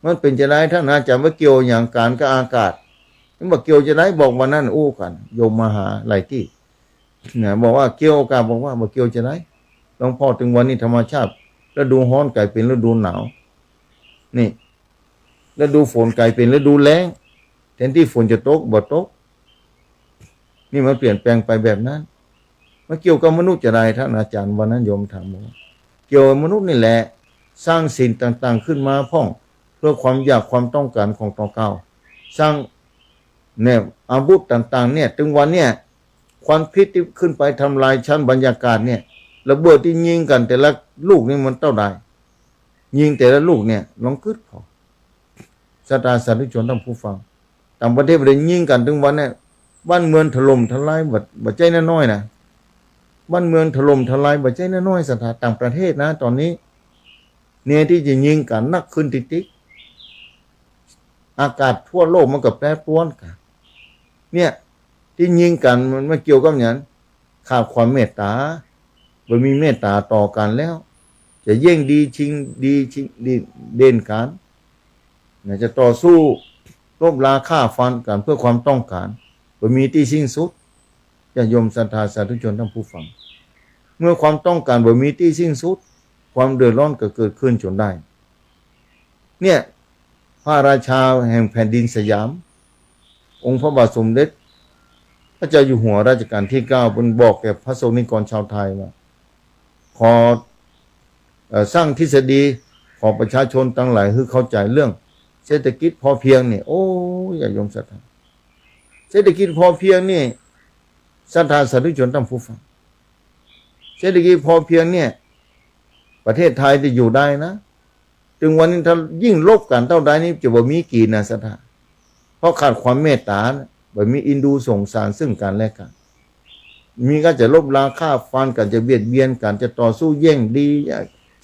มันเป๋นจาใด ต้านอาจ๋ารย์ ว่าเกี่ยวหยังก๋านกับอากาศ มันบ่เกี่ยวจาใด บอกวันนั้นอู้กั๋น โยมมาหาหลายตี้ นะ บอกว่าเกี่ยวกา บอกว่าบ่เกี่ยวจาใด หลวงพ่อ ตึงวันนี้ธรรมชาติ ฤดูฮ้อนก๋ายเป๋นฤดูหนาว นี่ ฤดูฝนก๋ายเป๋นฤดูแล้ง แทนตี้ฝนจะตก บ่ตก นี่มันเปลี่ยนแปลงไปแบบนั้น มันเกี่ยวกับมนุษย์จาใด ท่านอาจารย์ วันนั้นโยมถามบอกว่า เกี่ยวกับมนุษย์นี่แหละ สร้างสิ่งต่างๆ ขึ้นมาพ่อง เพื่อความอยากความต้องการของต๋วเก่า สร้าง เนี่ย อาวุธต่างๆ เนี่ย ตึงวันเนี่ย ควันพิษตี้ขึ้นไปทำลายชั้นบรรยากาศเนี่ย ระเบิดตี้ยิงกั๋นแต่ละลูกนี่มันเต้าใด ยิงแต่ละลูกเนี่ย ลองกึ๊ดผ่อ ศรัทธาสาธุชนท่านผู้ฟัง ต่างประเทศบ่ได้ยิงกั๋นตึงวันเนี่ย บ้านเมืองถล่มทลาย บ่ บ่ใจ้น้อยๆ นะ บ้านเมืองถล่มทลาย บ่ใจ้น้อยๆ ศรัทธา ต่างประเทศนะ ต๋อนนี้ เนี่ย ตี้จะยิงกั๋นนักขึ้นติ๊กๆ อากาศทั่วโลกมันก็แปรปรวนกั๋น เนี่ย ตี้ยิงกั๋นมัน มันเกี่ยวกับหยัง ขาดความเมตต๋า บ่มีเมตต๋าต่อกั๋นแล้ว จะแย่งดีชิงดี ชิงดีเด่นกั๋น นะ จะต่อสู้รบราฆ่าฟันกั๋นเพื่อความต้องการ บ่มีตี้สิ้นสุด ญาติโยมศรัทธาสาธุชนท่านผู้ฟัง เมื่อความต้องการบ่มีตี้สิ้นสุด ความเดือดร้อนก็เกิดขึ้นจ๋นได้ เนี่ย พระราชาแห่งแผ่นดินสยาม องค์พระบาทสมเด็จพระเจ้าอยู่หัวรัชกาลตี้เก้า เปิ้นบอกแก่พระสงฆ์นิกรชาวไทยว่า ขอ เอ่อ สร้างทฤษฎี ขอประชาชนตังหลายหื้อเข้าใจ๋เรื่องเศรษฐกิจพอเพียงนี่ โอ้ ญาติโยมศรัทธา เศรษฐกิจพอเพียงนี่ ศรัทธาสาธุชนท่านผู้ฟัง เศรษฐกิจพอเพียงเนี่ย ประเทศไทยจะอยู่ได้นะ ตึงวันนี้ถ้ายิ่งรบกั๋นเต้าใดนี่จะบ่มีกิ๋นนะศรัทธา เพราะขาดความเมตต๋านะ บ่มีเอ็นดูสงสารซึ่งกั๋นและกั๋น มีก็จะรบราฆ่าฟันกั๋น จะเบียดเบียนกั๋น จะต่อสู้แย่งดี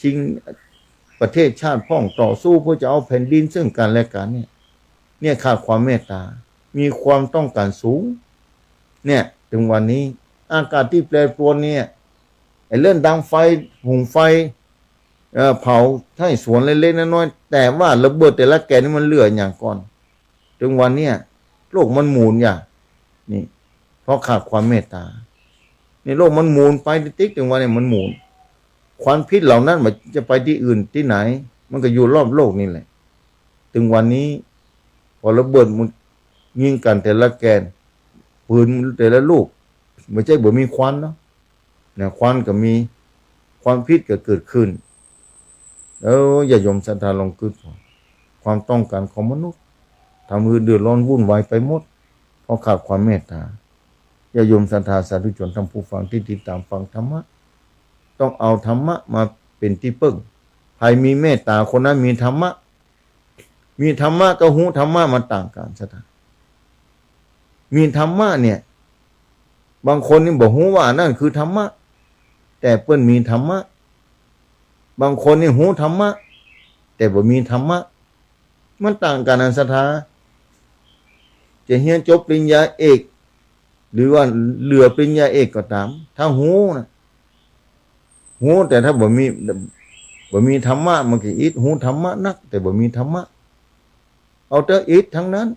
ชิงประเทศชาติพ่อง ต่อสู้เพื่อจะเอาแผ่นดินซึ่งกั๋นและกั๋นเนี่ย เนี่ยขาดความเมตต๋า มีความต้องการสูง เนี่ย ตึงวันนี้ อากาศตี้แปรปรวนเนี่ย ไอ้เรื่องดังไฟ หุงไฟ เอ่อ เผาไฮ่สวนเล็กๆ น้อยๆ แต่ว่าระเบิดแต่ละแก่นนี่มันเหลืออย่างก่อน ตึงวันเนี่ย โลกมันหมุนอย่าง นี่ เพราะขาดความเมตต๋า นี่โลกมันหมุนไปติ๊กๆ ตึงวันเนี่ยมันหมุน ควันพิษเหล่านั้นมันจะไปตี้อื่นตี้ไหน มันก็อยู่รอบโลกนี่แหละ ตึงวันนี้ พอระเบิดมันยิงกั๋นแต่ละแก่น ปืนแต่ละลูก บ่ใจ้บ่มีควันเนาะ เนี่ย ควันก็มี ควันพิษก็เกิดขึ้น เออ ญาติโยมศรัทธาลองกึ๊ดผ่อ ความต้องการของมนุษย์ ทำหื้อเดือดร้อนวุ่นวายไปหมด เพราะขาดความเมตต๋า ญาติโยมศรัทธาสาธุชนท่านผู้ฟังตี้ติดต๋ามฟังธรรมะ ต้องเอาธรรมะมาเป๋นตี้เปิ้ง ใผมีเมตต๋าคนนั้นมีธรรมะ มีธรรมะกับฮู้ธรรมะมันต่างกั๋นศรัทธา มีธรรมะเนี่ย บางคนนี่บ่ฮู้ว่าอันนั้นคือธรรมะ แต่เปิ้นมีธรรมะ บางคนนี่ฮู้ธรรมะ แต่บ่มีธรรมะ มันต่างกั๋นอันศรัทธา จะเฮียนจบปริญญาเอก หรือว่าเหลือปริญญาเอกก็ต๋าม ถ้าฮู้นะ ฮู้ แต่ถ้าบ่มี บ่มีธรรมะ มันก็อิด ฮู้ธรรมะนัก แต่บ่มีธรรมะ เอาแต่อิดทั้งนั้น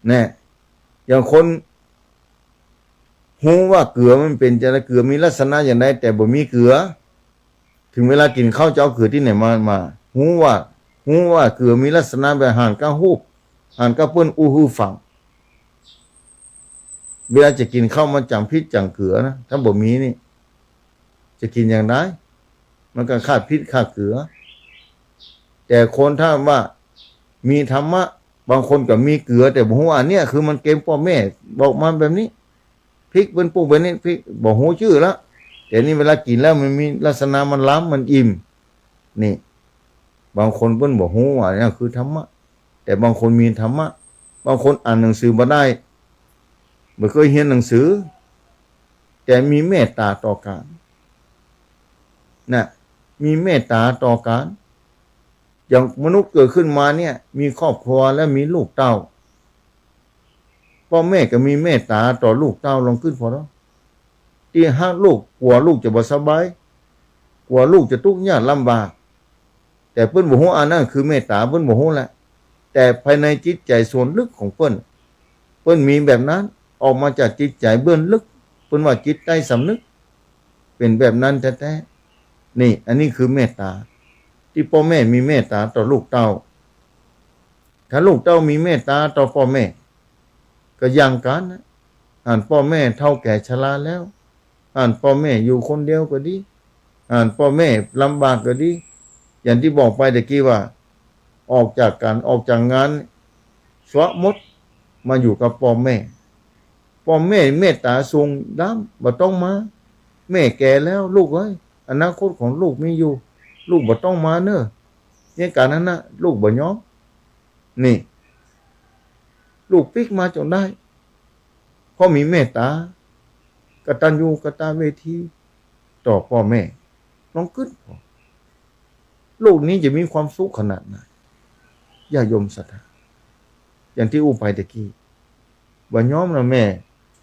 แน่ อย่างคนฮู้ว่าเกลือมันเป๋นจาใด เกลือมีลักษณะอย่างใด แต่บ่มีเกลือ เถิงเวลากิ๋นข้าวจะเอาเกลือตี้ไหนมา มา ฮู้ว่า ฮู้ว่าเกลือมีลักษณะแบบหันก้าฮูบ หันก้าเปิ้นอู้หื้อฟัง เวลาจะกิ๋นข้าวมันจ๋างพิษจ๋างเกลือนะ ถ้าบ่มีนี่ จะกิ๋นอย่างใด มันก็ขาดพิษขาดเกลือ แต่คนถ้าว่ามีธรรมะ บางคนก็มีเกลือ แต่บ่ฮู้อันเนี้ยคือมันเกมป้อแม่บอกมาแบบนี้ พริกเปิ้นปลูกแบบนี้ พริกบ่ฮู้จื้อละ แต่นี่เวลากิ๋นแล้วมันมีลักษณะมันล้ำมันอิ่ม นี่ บางคนเปิ้นบ่ฮู้ว่าอันนี้คือธรรมะ แต่บางคนมีธรรมะ บางคนอ่านหนังสือบ่ได้ บ่เคยเฮียนหนังสือ แต่มีเมตต๋าต่อกั๋น นะ มีเมตต๋าต่อกั๋น อย่างมนุษย์เกิดขึ้นมาเนี่ย มีครอบครัวและมีลูกเต้า ป้อแม่ก็มีเมตต๋าต่อลูกเต้า ลองกึ๊ดผ่อเนาะ ตี้ฮักลูก กั๋วลูกจะบ่สบาย กั๋วลูกจะตุ๊กยากลำบาก แต่เปิ้นบ่ฮู้อันนั้นคือเมตต๋า เปิ้นบ่ฮู้แหละ แต่ภายในจิตใจ๋ส่วนลึกของเปิ้น เปิ้นมีแบบนั้น ออกมาจากจิตใจ๋เบื้องลึก เปิ้นว่าจิตใต้สำนึก เป๋นแบบนั้นแต๊ๆ นี่ อันนี้คือเมตต๋า ตี้ป้อแม่มีเมตต๋าต่อลูกเต้า ถ้าลูกเต้ามีเมตต๋าต่อป้อแม่ ก็อย่างกั๋นนะ อันป้อแม่เฒ่าแก่ชราแล้ว อันป้อแม่อยู่คนเดียวก็ดี อันป้อแม่ลำบากก็ดี อย่างตี้บอกไปตะกี้ว่า ออกจากก๋าน ออกจากงาน สละหมด มาอยู่กับป้อแม่ ป้อแม่เมตต๋าส่งดำ บ่ต้องมา แม่แก่แล้ว ลูกเอ้ย อนาคตของลูกมีอยู่ ลูกบ่ต้องมาเน่อ เนี่ยก๋านนั้นนะ ลูกบ่ยอม นี่ ลูกปิ๊กมาจ๋นได้ เพราะมีเมตต๋า กตัญญูกตเวที ต่อป้อแม่ ลองกึ๊ดผ่อ โลกนี้จะมีความสุขขนาดไหน ญาติโยมศรัทธา อย่างตี้อู้ไปตะกี้ บ่ยอมนะแม่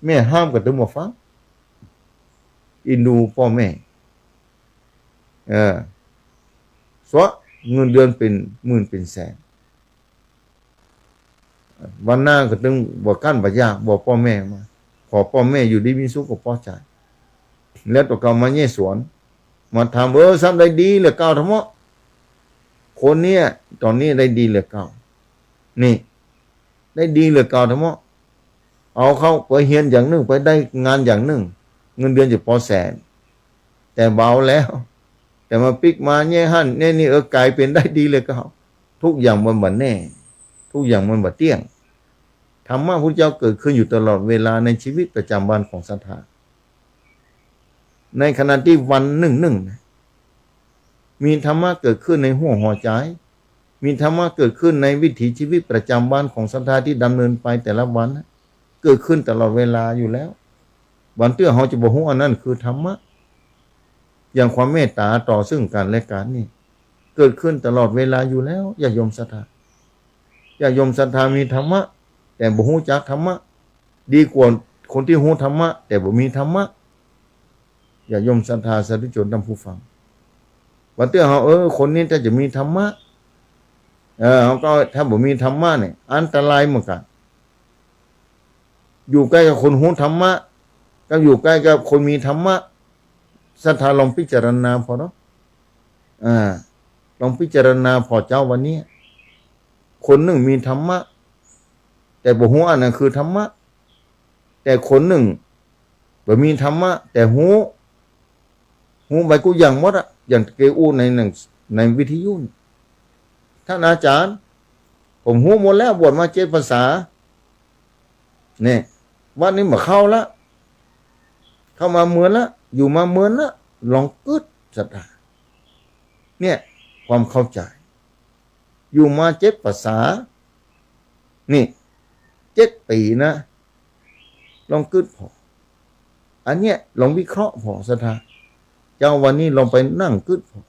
แม่ห้ามก็ตึงบ่ฟัง เอ็นดูป้อแม่ เออ สละเงินเดือนเป๋นหมื่นเป๋นแสน วันหน้าก็ตึงบ่กั้นบ่อยาก บอกป้อแม่มา ขอป้อแม่อยู่ดีมีสุขก็ปอใจ๋ แล้วตั๋วเก่ามาเย่ยสวน มาถาม เออ ซ้ำได้ดีเหลือเก่าทำเมาะ คนเนี้ย ต๋อนนี้ได้ดีเหลือเก่า นี่ ได้ดีเหลือเก่าทำเมาะ เอาเข้าไปเฮียนอย่างนึ่ง ไปได้งานอย่างนึ่ง เงินเดือนจะปอแสน แต่เบาแล้ว แต่มาปิ๊กมาเย่ยหั้นเย่ยนี่ เออ ก๋ายเป๋นได้ดีเหลือเก่า ทุกอย่างมันบ่แน่ ทุกอย่างมันบ่เตี้ยง ธรรมะพุทธเจ้าเกิดขึ้นอยู่ตลอดเวลาในชีวิตประจำวันของศรัทธา ในขณะตี้วันนึ่งๆ นะ มีธรรมะเกิดขึ้นในหัวหัวใจ๋ มีธรรมะเกิดขึ้นในวิถีชีวิตประจำวันของศรัทธาตี้ดำเนินไปแต่ละวันนะ เกิดขึ้นตลอดเวลาอยู่แล้ว บ่เตื้อเฮาจะบ่ฮู้อันนั้นคือธรรมะ อย่างความเมตต๋าต่อซึ่งกั๋นและกั๋นนี่ เกิดขึ้นตลอดเวลาอยู่แล้ว ญาติโยมศรัทธา ญาติโยมศรัทธามีธรรมะ แต่บ่ฮู้จักธรรมะ ดีกว่าคนตี้ฮู้ธรรมะ แต่บ่มีธรรมะ ญาติโยมศรัทธาสาธุชนท่านผู้ฟัง บ่เตื้อเฮา เออ คนนี้ถ้าจะมีธรรมะ เออ เฮาก็ถ้าบ่มีธรรมะเนี่ย อันตรายเหมือนกั๋น อยู่ใก้กับคนฮู้ธรรมะ กับอยู่ใก้กับคนมีธรรมะ ศรัทธาลองพิจารณาผ่อเนาะ อ่า ลองพิจารณาผ่อเจ้าวันนี้ คนนึ่งมีธรรมะ แต่บ่ฮู้อันนั้นคือธรรมะ แต่คนนึ่งบ่มีธรรมะ แต่ฮู้ ฮู้ไปกู้อย่างหมดอะ อย่างเกอู้ในหนัง ในวิทยุนี่ ท่านอาจารย์ ผมฮู้หมดแล้ว บวชมาเจ็ดพรรษา เนี่ย วัดนี้บ่เข้าละ เข้ามาเมินละ อยู่มาเมินละ ลองกึ๊ดศรัทธา เนี่ย ความเข้าใจ๋ อยู่มาเจ็ดพรรษา นี่ เจ็ดปี๋นะ ลองกึ๊ดผ่อ อันเนี้ยลองวิเคราะห์ผ่อศรัทธา เจ้าวันนี้ลองไปนั่งกึ๊ดผ่อ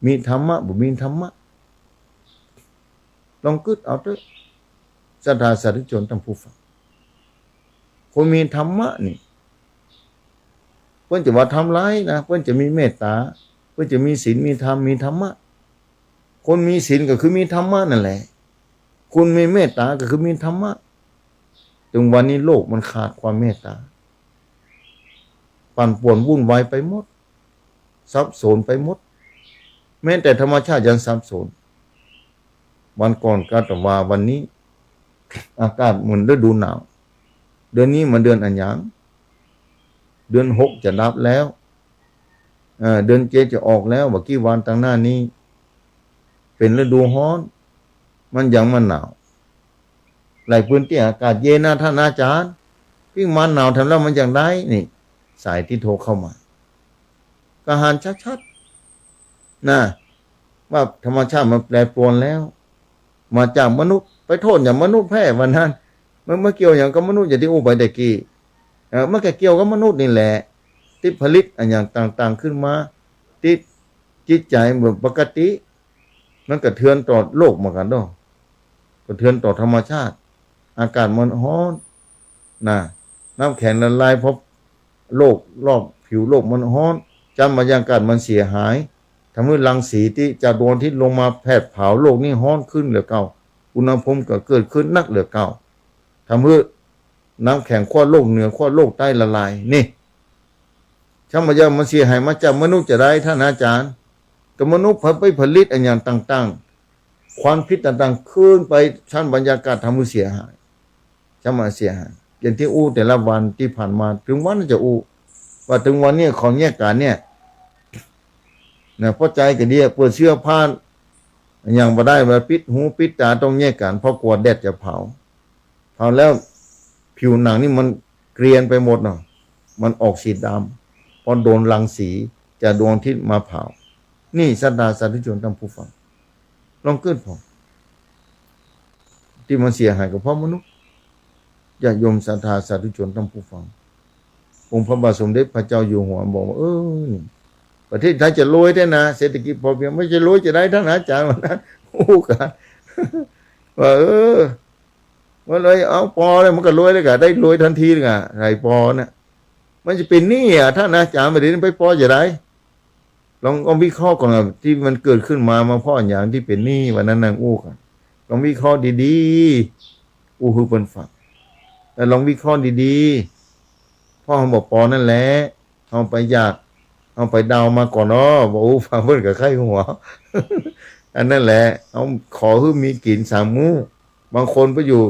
มีธรรมะ บ่มีธรรมะ ลองกึ๊ดเอาเต๊อะ ศรัทธาสาธุชนท่านผู้ฟัง คนมีธรรมะนี่ เปิ้นจะว่าทำลายนะ เปิ้นจะมีเมตต๋า เปิ้นจะมีศีล มีธรรม มีธรรมะ คนมีศีลก็คือมีธรรมะนั่นแหละ คนมีเมตต๋าก็คือมีธรรมะ ตึงวันนี้โลกมันขาดความเมตต๋า ปั่นป่วนวุ่นวายไปหมด สับสนไปหมด แม้แต่ธรรมชาติยังสับสน วันก่อนก็ตะว่าวันนี้ อากาศเหมือนฤดูหนาว เดือนนี้มันเดือนอะหยัง เดือนหกจะดับแล้ว เอ่อ เดือนเจ็ดจะออกแล้ว บ่ากี่วันตังหน้านี้ เป๋นฤดูฮ้อน มันยังมาหนาว หลายพื้นตี้อากาศเย็นนะท่านอาจารย์ ปิ๊กมาหนาวแถมแล้วมันจั่งใด นี่ สายตี้โทรเข้ามา ก็หันชัดๆ นะ ว่าธรรมชาติมันแปรปรวนแล้ว มาจากมนุษย์ ไปโต้ษหยังมนุษย์แท้วันนั้น มัน มันเกี่ยวหยังกับมนุษย์ อย่างตี้อู้ไปตะกี้ เอ่อ มันก็เกี่ยวกับมนุษย์นี่แหละ ตี้ผลิตอะหยังต่างๆ ขึ้นมา ตี้จิตใจ๋บ่ปกติ มันกระเทือนต่อโลกเหมือนกั๋นเนาะ กระเทือนต่อธรรมชาติ อากาศมันฮ้อน นะ น้ำแข็งละลาย เพราะโลกรอบผิวโลกมันฮ้อน ชั้นบรรยากาศมันเสียหาย ทำหื้อรังสีตี้จากดวงอาทิตย์ลงมาแผดเผาโลกนี้ฮ้อนขึ้นเหลือเก่า อุณหภูมิก็เกิดขึ้นนักเหลือเก่า ทำหื้อ น้ำแข็งขั้วโลกเหนือขั้วโลกใต้ละลาย นี่ ธรรมชาติมันเสียหายมาจากมนุษย์จะได้ ท่านอาจารย์ แต่มนุษย์ไปผลิตอะหยังต่างๆ ควันพิษต่างๆ ขึ้นไปชั้นบรรยากาศ ทำหื้อเสียหาย จะมาเสียหาย อย่างตี้อู้แต่ละวันตี้ผ่านมา เถิงวันจะอู้ ว่าเถิงวันนี้ของแยกก๋านเนี่ย นะ เพราะใจ๋ก็ดี เปิดเสื้อผ้า อะหยังบ่ได้ ว่าปิดหูปิดต๋าต้องแยกก๋าน เพราะกั๋วแดดจะเผา เผาแล้วผิวหนังนี่มันเกรียนไปหมดเนาะ มันออกสีดำ เพราะโดนรังสีจากดวงอาทิตย์มาเผา นี่ศรัทธาสาธุชนท่านผู้ฟัง ลองกึ๊ดผ่อง ตี้มันเสียหายก็เพราะมนุษย์ ญาติโยมศรัทธาสาธุชนท่านผู้ฟัง องค์พระบาทสมเด็จพระเจ้าอยู่หัวบอกว่า เออ นี่ ประเทศไทยจะรวยแต๊นะ เศรษฐกิจพอเพียง บ่ใจ้รวยจะได้ ท่านอาจารย์ ว่านั้น อู้กา ว่า เออ ว่าเลย เอา ปอแล้วมันก็รวยเลยกา ได้รวยทันทีเลยกา ไอ้ปอน่ะ มันจะเป๋นหนี้อะ ท่านอาจารย์ บ่าเดี่ยวนี้ไปปอจะได้ ลอง ลองวิเคราะห์ก่อนว่าตี้มันเกิดขึ้นมา มาเพราะอะหยังตี้เป๋นหนี้ ว่านั้นนะ อู้กา ลองวิเคราะห์ดีๆ อู้หื้อเปิ้นฟัง แล้วลองวิเคราะห์ดีๆ เพราะเฮาบ่ปอนั่นแหละ เฮาไปอยาก เฮาไปเดามาก่อนเนาะ บ่อู้ฟังเปิ้นก็ใค่หัว อันนั้นแหละ เฮาขอหื้อมีกิ๋นสามมื้อ บางคนไปอยู่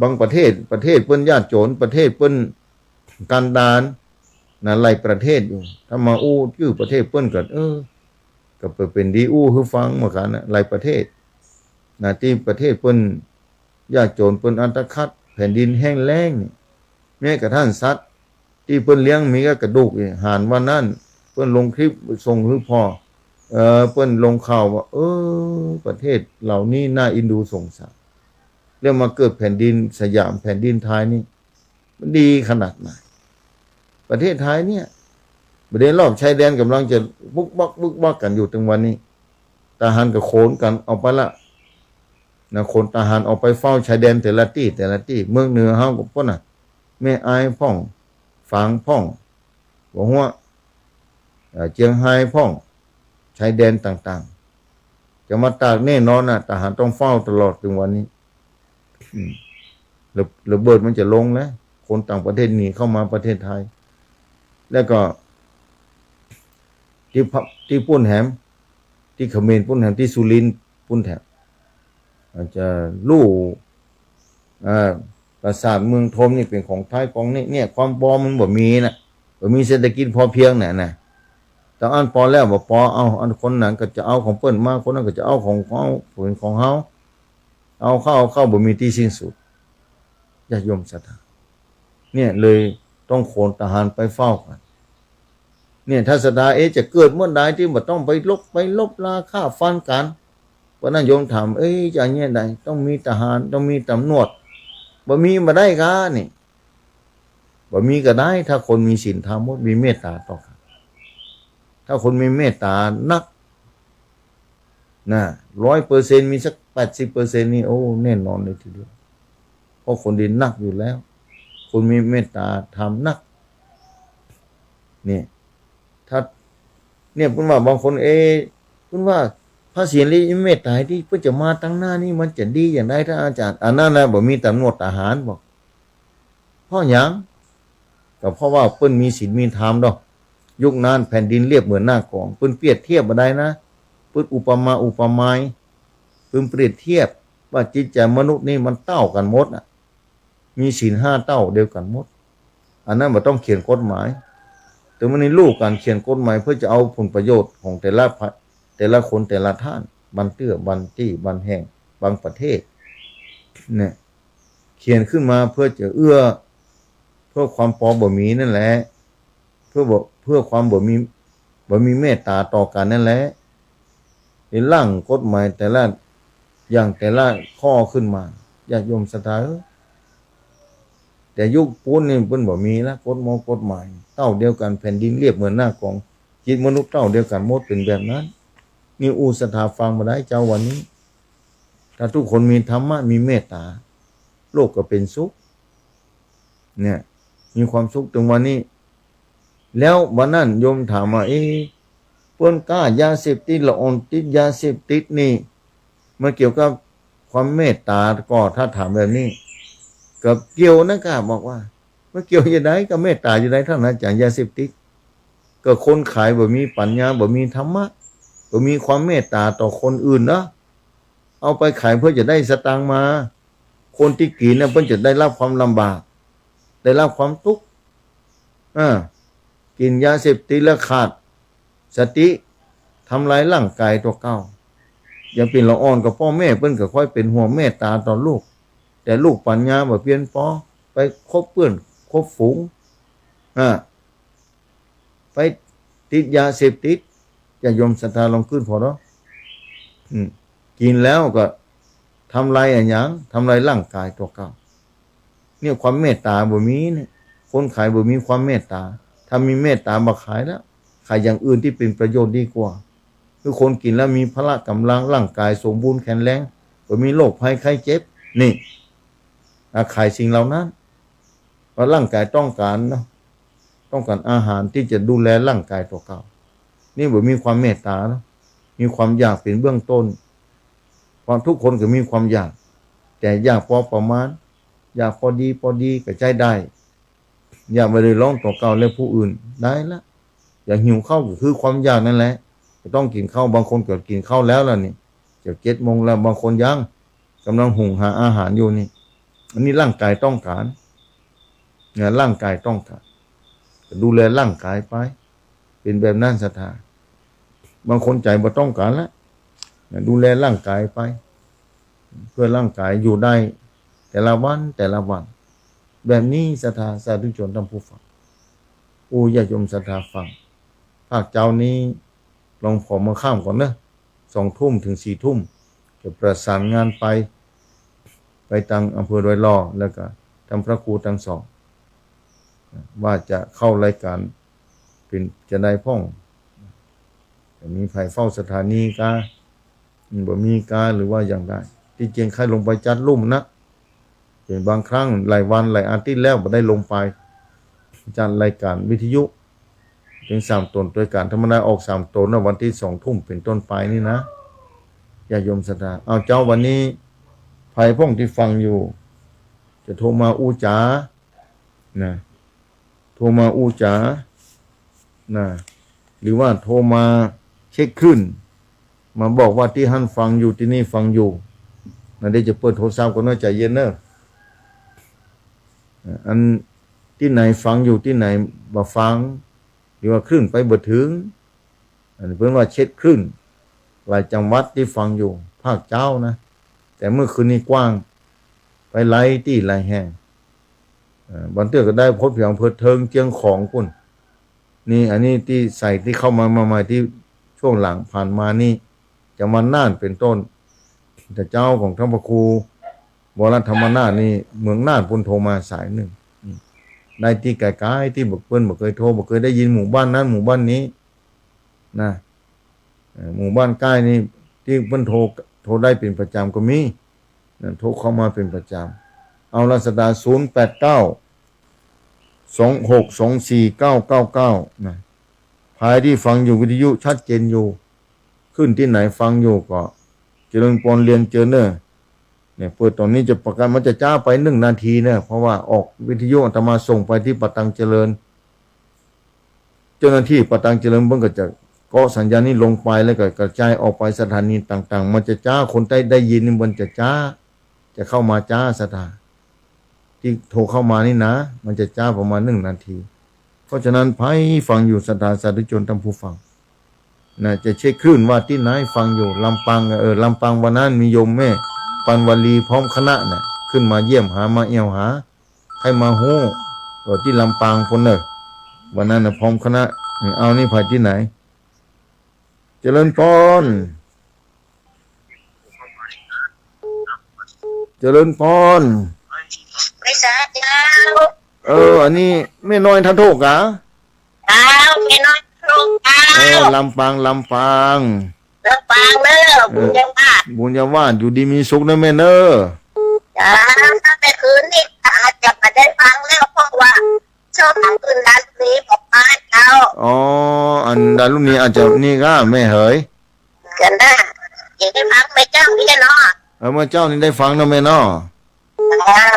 บางประเทศ ประเทศเปิ้นยากจ๋น ประเทศเปิ้นกันดาร นะ หลายประเทศอยู่ ถ้ามาอู้จื้อประเทศเปิ้นก็ เออ ก็เป๋นดีอู้หื้อฟังเหมือนกั๋นนะ หลายประเทศ นะ ตี้ประเทศเปิ้นยากจ๋น เปิ้นอัตคัด แผ่นดินแห้งแล้งนี่ แม้กระทั่งสัตว์ตี้เปิ้นเลี้ยงมีก็กระดูกอีก ห่านว่านั้น เปิ้นลงคลิปส่งหื้อพ่อ เออ เปิ้นลงข่าวว่า เออ ประเทศเหล่านี้น่าเอ็นดูสงสาร แล้วมาเกิดแผ่นดินสยาม แผ่นดินไทยนี่ มันดีขนาดไหน ประเทศไทยเนี่ย บ่าเดี่ยวรอบชายแดนก่ำลังจะบึกบักบึกบักกั๋นอยู่เถิงวันนี้ ทหารก็ขนกั๋นออกไปละ นะ ขนทหารออกไปเฝ้าชายแดนแต่ละตี้ แต่ละตี้ เมืองเหนือเฮาก็ปู๊นน่ะ แม่อายพ่อง ฝางพ่อง หัวหัว เอ่อ เจียงฮายพ่อง ชายแดนต่างๆ จะมาตากแน่นอนน่ะ ทหารต้องเฝ้าตลอดเถิงวันนี้ อืม ระ ระเบิดมันจะลงแล้ว คนต่างประเทศหนีเข้ามาประเทศไทย แล้วก็ ตี้พะ ตี้ปู๊นแหม ตี้เขมรปู๊นแหม ตี้สุรินทร์ปู๊นแหม อาจจะฮู้ อ่า ปราสาทเมืองธมนี่เป๋นของไทย ของนี่ เนี่ย ความปอมันบ่มีน่ะ บ่มีเศรษฐกิจพอเพียงน่ะนะ แต่อั้นปอแล้วบ่ปอ เอา อันคนนั้นก็จะเอาของเปิ้นมา คนนั้นก็จะเอาของเฮา เป๋นของเฮา เอาเข้า เอาเข้า บ่มีตี้สิ้นสุด ญาติโยมศรัทธา เนี่ยเลยต้องขนทหารไปเฝ้ากั๋น เนี่ย ถ้าศรัทธา เอ๊ะ จะเกิดเมื่อใดตี้บ่ต้องไปรบ ไปรบราฆ่าฟันกั๋น วันนั้นโยมถาม เอ้ย จะเยียะใด ต้องมีทหาร ต้องมีตำรวจ บ่มีบ่ได้ก้านี่ บ่มีก็ได้ ถ้าคนมีศีลธรรมหมด มีเมตตาต่อกั๋น ถ้าคนมีเมตตานัก นะ ร้อยเปอร์เซ็นต์ มีสักแปดสิบเปอร์เซ็นต์ นี่ โอ้ แน่นอนเลยทีเดียว เพราะคนดีนักอยู่แล้ว คนมีเมตตาธรรมนัก เนี่ย ถ้า เนี่ย เปิ้นว่าบางคน เอ๊ะ เปิ้นว่าพระเสรีเมตตาตี้เปิ้นจะมาตังหน้านี่ มันจะดีอย่างใด ท่านอาจารย์ อันนั้นนะ บ่มีตำรวจทหารบอก เพราะหยัง ก็เพราะว่าเปิ้นมีศีลมีธรรมเนาะ ยุคนั้นแผ่นดินเรียบเหมือนหน้ากลอง เปิ้นเปรียบเทียบบ่ได้นะ เปิ้นอุปมาอุปไมย เปิ้นเปรียบเทียบว่าจิตใจ๋มนุษย์นี่มันเต้ากั๋นหมดน่ะ มีศีลห้าเต้าเดียวกั๋นหมด อันนั้นบ่ต้องเขียนกฎหมาย แต่มันในลูกก๋านเขียนกฎหมายเพื่อจะเอาผลประโยชน์ของแต่ละพะ แต่ละคนแต่ละท่าน บางเตื้อ บางตี้ บางแห่ง บางประเทศ เนี่ย เขียนขึ้นมาเพื่อจะเอื้อ เพื่อความปอบ่มีนั่นแหละ เพื่อบ่ เพื่อความบ่มี บ่มีเมตตาต่อกั๋นนั่นแหละ ได้ร่างกฎหมายแต่ละอย่างแต่ละข้อขึ้นมา ญาติโยมศรัทธาเอ้ย แต่ยุคปู๊นนี่เปิ้นบ่มีละ กฎหมงกฎหมาย เต้าเดียวกั๋น แผ่นดินเรียบเหมือนหน้ากลอง จิตมนุษย์เต้าเดียวกั๋นหมด เป๋นแบบนั้น นี่อู้ศรัทธาฟังบ่าได้เจ้าวันนี้ ถ้าทุกคนมีธรรมะ มีเมตตา โลกก็เป๋นสุข เนี่ย มีความสุขเถิงวันนี้ แล้ววันนั้นโยมถามว่า เอ๊ะ เปิ้นก๊ายาเสพติด ละอ่อนติดยาเสพติดนี่ มันเกี่ยวกับความเมตตาก่อ ถ้าถามแบบนี้ ก็เกี่ยวนะ ข้าบอกว่า มันเกี่ยวจะใดกับเมตต๋าจะใด ท่านอาจ๋ารย์ ยาเสพติด ก็คนขายบ่มีปัญญา บ่มีธรรมะ บ่มีความเมตต๋าต่อคนอื่นเนาะ เอาไปขายเพื่อจะได้สตางค์มา คนตี้กิ๋นน่ะเปิ้นจะได้รับความลำบาก ได้รับความตุ๊กข์ อ่า กิ๋นยาเสพติดแล้วขาดสติ ทำลายร่างก๋ายตั๋วเก่า ยังเป๋นละอ่อนก็ป้อแม่เปิ้นก็ค่อยเป๋นห่วงเมตต๋าต่อลูก แต่ลูกปัญญาบ่เปียนปอ ไปคบเปื้อนคบฝูง อ่า ไปติดยาเสพติด ญาติโยมศรัทธาลองกึ๊ดผ่อเนาะ อืม กิ๋นแล้วก็ทำลายอะหยัง ทำลายร่างก๋ายตั๋วเก่า เนี่ยความเมตต๋าบ่มีเนี่ย คนขายบ่มีความเมตต๋า ถ้ามีเมตต๋าบ่ขายแล้ว ขายอย่างอื่นตี้เป๋นประโยชน์ดีกว่า คือคนกิ๋นแล้วมีพละก๋ำลัง ร่างก๋ายสมบูรณ์แข็งแรง บ่มีโรคภัยไข้เจ็บ นี่ อ่ะ ขายสิ่งเหล่านั้น เพราะร่างก๋ายต้องก๋านเนาะ ต้องก๋านอาหารตี้จะดูแลร่างก๋ายตั๋วเก่า นี่บ่มีความเมตต๋าเนาะ มีความอยากเป๋นเบื้องต้น เพราะทุกคนก็มีความอยาก แต่อยากพอประมาณ อยากพอดี พอดีก็ใจ๊ได้ อยากบ่เดือดร้อนตั๋วเก่าและผู้อื่น ได้ละ อยากหิวข้าวก็คือความอยากนั่นแหละ ก็ต้องกิ๋นข้าว บางคนก็กิ๋นข้าวแล้วล่ะนี่ จะเจ็ดโมงแล้ว บางคนยัง ก๋ำลังหุงหาอาหารอยู่นี่ อันนี้ร่างก๋ายต้องก๋าน นะ ร่างก๋ายต้องก๋าน ก็ดูแลร่างก๋ายไป เป๋นแบบนั้นศรัทธา บางคนใจ๋บ่ต้องก๋านละ นะ ดูแลร่างก๋ายไป เพื่อร่างก๋ายอยู่ได้แต่ละวันแต่ละวัน แบบนี้ศรัทธาสาธุชนท่านผู้ฟัง โอ้ ญาติโยมศรัทธาฟัง ภาคเจ๊านี้ลองผ่อเมือค่ำก่อนเนาะ สองทุ่มเถิงสี่ทุ่ม จะประสานงานไป ไปตางอำเภอดอยหล่อ แล้วก็ตางพระครูตังสอง ว่าจะเข้ารายก๋านเป๋นจะใดพ่อง จะมีใผเฝ้าสถานีกา บ่มีกา หรือว่าอย่างใด ตี้เจียงใค่ลงไปจัดลุ่มนะ เป๋นบางครั้งหลายวันหลายอาทิตย์แล้วบ่ได้ลงไป จัดรายก๋านวิทยุ เถิงสามต๋นตวยกั๋น ธรรมดาออกสามต๋นนะ วันตี้สองทุ่มเป๋นต้นไปนี่นะ ญาติโยมศรัทธา เอา เจ๊าวันนี้ ใผพ่องตี้ฟังอยู่ จะโทรมาอู้จ๋า นะ โทรมาอู้จ๋า นะ หรือว่าโทรมาเช็คคลื่น มาบอกว่าตี้หั้นฟังอยู่ ตี้นี่ฟังอยู่ นะ เดี๋ยวจะเปิดโทรศัพท์ก่อนเนาะ ใจ๋เย็นเนาะ อันตี้ไหนฟังอยู่ ตี้ไหนบ่ฟัง หรือว่าคลื่นไปบ่เถิง อันนี้เปิ้นว่าเช็คคลื่น หลายจังหวัดตี้ฟังอยู่ ภาคเจ๊านะ แต่เมื่อคืนนี้กว้าง ไปหลายตี้หลายแห่ง เอ่อ บางเตื้อก็ได้พดเพียงอำเภอเทิง เจียงของปู้น นี่ อันนี้ตี้ใส่ตี้เข้ามา มาใหม่ตี้ช่วงหลังผ่านมานี่ จังหวัดน่านเป๋นต้น แต่เจ๊าของท่านพระครูวรธรรมนาถนี่ เมืองน่านปู้นโทรมาสายนึ่ง อืม ได้ตี้ไก๋ๆ ตี้บ่ เปิ้นบ่เกยโทร บ่เกยได้ยินหมู่บ้านนั้นหมู่บ้านนี้ นะ เอ่อ หมู่บ้านใก้นี่ตี้เปิ้นโทร โทรได้เป๋นประจ๋ำก็มี นะ โทรเข้ามาเป๋นประจ๋ำ เอาละศรัทธา ศูนย์แปดเก้า สองหกสองสี่เก้าเก้าเก้า นะ ใผตี้ฟังอยู่วิทยุชัดเจนอยู่ คลื่นตี้ไหนฟังอยู่ก็เจริญปอนเรียนเจิญเน่อ เนี่ย เปิดต๋อนนี้จะประกาศ มันจะจ๊าไปนึ่งนาทีเน่อ เพราะว่าออกวิทยุอาตมาส่งไปตี้ป่าตังเจริญ เจ้าหน้าตี้ป่าตังเจริญเปิ้นก็จะเกาะสัญญาณนี้ลงไป แล้วก็กระจายออกไปสถานีต่างๆ มันจะจ๊า คนใต้ได้ยินนี่มันจะจ๊า จะเข้ามาจ๊าศรัทธา ตี้โทรเข้ามานี่นะ มันจะจ๊าประมาณนึ่งนาที เพราะฉะนั้นใผฟังอยู่ศรัทธาสาธุชนท่านผู้ฟัง นะ จะเช็คคลื่นว่าตี้ไหนฟังอยู่ ลำปาง เออ ลำปางวันนั้นมีโยมแม่ปันวลีพร้อมคณะน่ะ ขึ้นมาเยี่ยมหา มาแอ่วหา ใค่มาฮู้ เออ ตี้ลำปางปู้นเน่อ วันนั้นน่ะพร้อมคณะ เออ เอานี่ใผตี้ไหน เจริญปอน เจริญปอน ไหว้สาเจ้า เออ อันนี้แม่น้อยท่าโทกา เจ้า แม่น้อยท่าโทกา เออ ลำปาง ลำปาง ลำปางเน่อ เออ บุญญาวาส บุญญาวาส อยู่ดีมีสุขเน่อแม่เน่อ เจ้า ถ้าเมื่อคืนนี้อาจจะบ่ได้ฟังแล้ว เพราะว่า ช่วงหลังคืนนั้นมีบอกว่าเจ้า อ๋อ อันดารุณีอาจจะนี่ก้าแม่เหย กันนะ ยังได้ฟังแม่เจ้านี่เนาะ เออ เมื่อเจ๊านี่ได้ฟังเนาะแม่เนาะ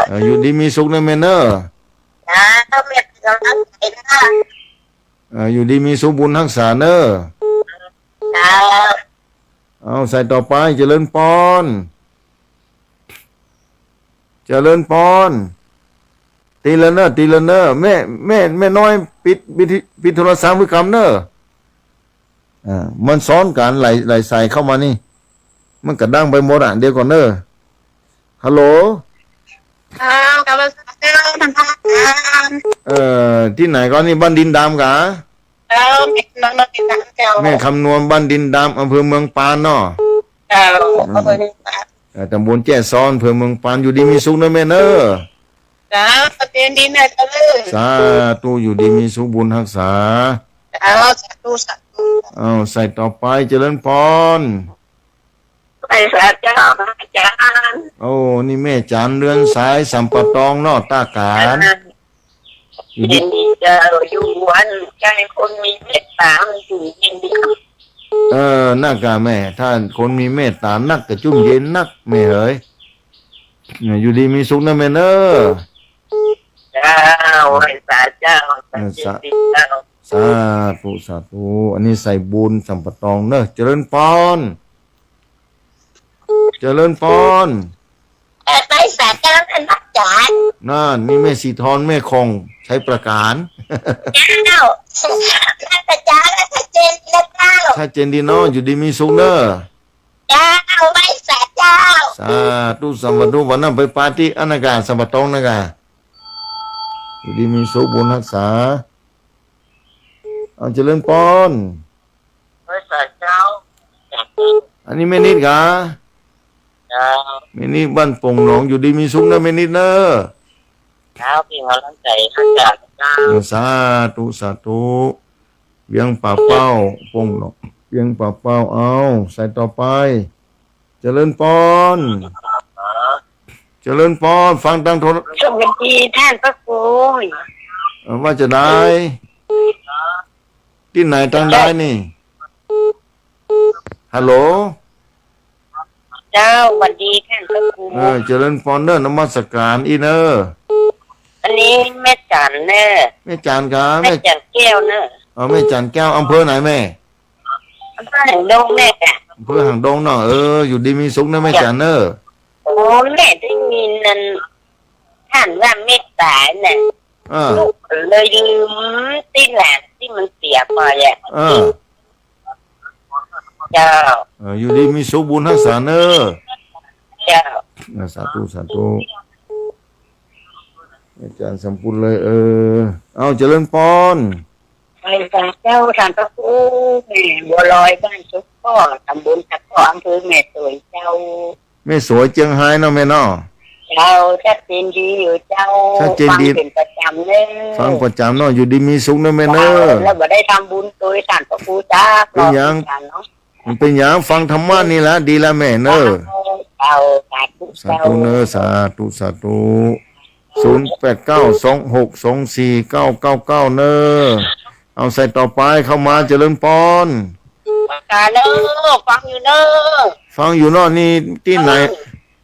เออ อยู่ดีมีสุขเน่อแม่เน่อ เออ อยู่ดีมีสุข บุญฮักษาเน่อ เอา สายต่อไป เจริญปอน เจริญปอน ติดละเน่อ ติดละเน่อ แม่ แม่ แม่น้อย ปิด ปิด ปิดโทรศัพท์หื้อกำเน่อ อ่า มันซ้อนกั๋น หลาย หลายสายเข้ามานี่ มันกระด้างไปหมดอะ เดี๋ยวก่อนเน่อ ฮัลโหล อ้าว กราบนมัสการเจ้า ท่านพระอาจารย์ เอ่อ ตี้ไหนก่อนนี่ บ้านดินดำกา เจ้า แม่คำนวณ บ้านดินดำ เจ้า แม่คำนวณ บ้านดินดำ อำเภอเมืองปานเนาะ เจ้า อืม อำเภอเมืองปาน เอ่อ ตำบลแจ้ซ้อน อำเภอเมืองปาน อยู่ดีมีสุขเน่อแม่เน่อ เจ้า เจริญดีนะเจ้า สาธุ อยู่ดีมีสุข บุญฮักษา เจ้า สาธุ สาธุ เอา สายต่อไป เจริญปอน ไหว้สาเจ้า อาจารย์ โอ้ นี่แม่จัน เรือนสาย สัมปะตองเนาะ ต้ากาญ อ่า อยู่ดี เย็นดีเจ้า อยู่วันใจคนมีเมตตามันอยู่เย็นดี เออ นั่นกาแม่ ถ้าคนมีเมตตานักก็จุ่มเย็นนัก แม่เหย เนี่ย อยู่ดีมีสุขเน่อแม่เน่อ เจ้า ไหว้สาเจ้า เออ สา เจ้า สาธุ สาธุ อันนี้สายบุญสัมปะตองเน่อ เจริญปอน เจริญปอน เอ่อ ไหว้สาเจ้า ท่านพระอาจารย์ นั่น นี่แม่สีทอน แม่ของชัยประการ เจ้า ท่านพระอาจารย์ ชัดเจนแล้วเจ้า ชัดเจนดีเนาะ อยู่ดีมีสุขเน่อ เจ้า ไหว้สาเจ้า สาธุ สัมปะตอง วันนั้นไปปาร์ตี้อันนั้นกา สัมปะตองนั่นกา อยู่ดีมีสุข บุญฮักษา เอา เจริญปอน ไหว้สาเจ้า อันนี้แม่นิดกา เจ้า แม่นิดบ้านโป่งหนอง อยู่ดีมีสุขเน่อแม่นิดเน่อ เจ้า เป๋นก๋ำลังใจ๋ อาจารย์เจ้า เออ สาธุ สาธุ เวียงป่าเป้า โป่งหนอง เวียงป่าเป้า เอา สายต่อไป เจริญปอน เจริญปอน ฟังตางโทร สวัสดีท่านพระครู เอ่อ ว่าจะได้ ตี้ไหนตางใดนี่ ฮัลโหล เจ้า สวัสดีท่านพระครู เออ เจริญปอนเน่อ นมัสการอีเน่อ อันนี้แม่จันเน่อ แม่จันครับ แม่ แม่จันแก้วเน่อ เออ แม่จันแก้ว อำเภอไหนแม่ อำเภอหางดงแม่อะ อำเภอหางดงเนาะ เออ อยู่ดีมีสุขเน่อแม่จันเน่อ โอ้ แม่ได้ยินนั่น ท่านว่าแม่ต๋ายน่ะ เออ ลูกเลยลืมตี้หลานตี้มันเสียไปอะ เออ เจ้า เออ อยู่ดีมีสุข บุญฮักษาเน่อ เจ้า เออ สาธุ สาธุ อาจารย์สมบูรณ์เลย เออ เอา เจริญปอน ไหว้สาเจ้า ท่านพระครู แม่บัวลอย บ้านสุขข้อ ตำบลตะข้อ อำเภอแม่สวยเจ้า แม่สวยเจียงฮายเนาะแม่เนาะ เจ้า ชัดเจนดีอยู่เจ้า ชัดเจนดี ฟังเป๋นประจ๋ำเลย ฟังประจ๋ำเนาะ อยู่ดีมีสุขเน่อแม่เน่อ เจ้า แล้วบ่ได้ทำบุญโดยท่านพระครูจ้า เป๋นหยัง รอบนี้เนาะ มันเป๋นหยัง ฟังธรรมะนี่ละ ดีละแม่เน่อ เจ้า สาธุ สาธุเน่อ เจ้า สาธุ สาธุ ศูนย์แปดเก้า สองหกสองสี่เก้าเก้าเก้า เน่อ เอาสายต่อไปเข้ามา เจริญปอน สาเน่อ ฟังอยู่เน่อ ฟังอยู่เนาะ นี่ตี้ไหน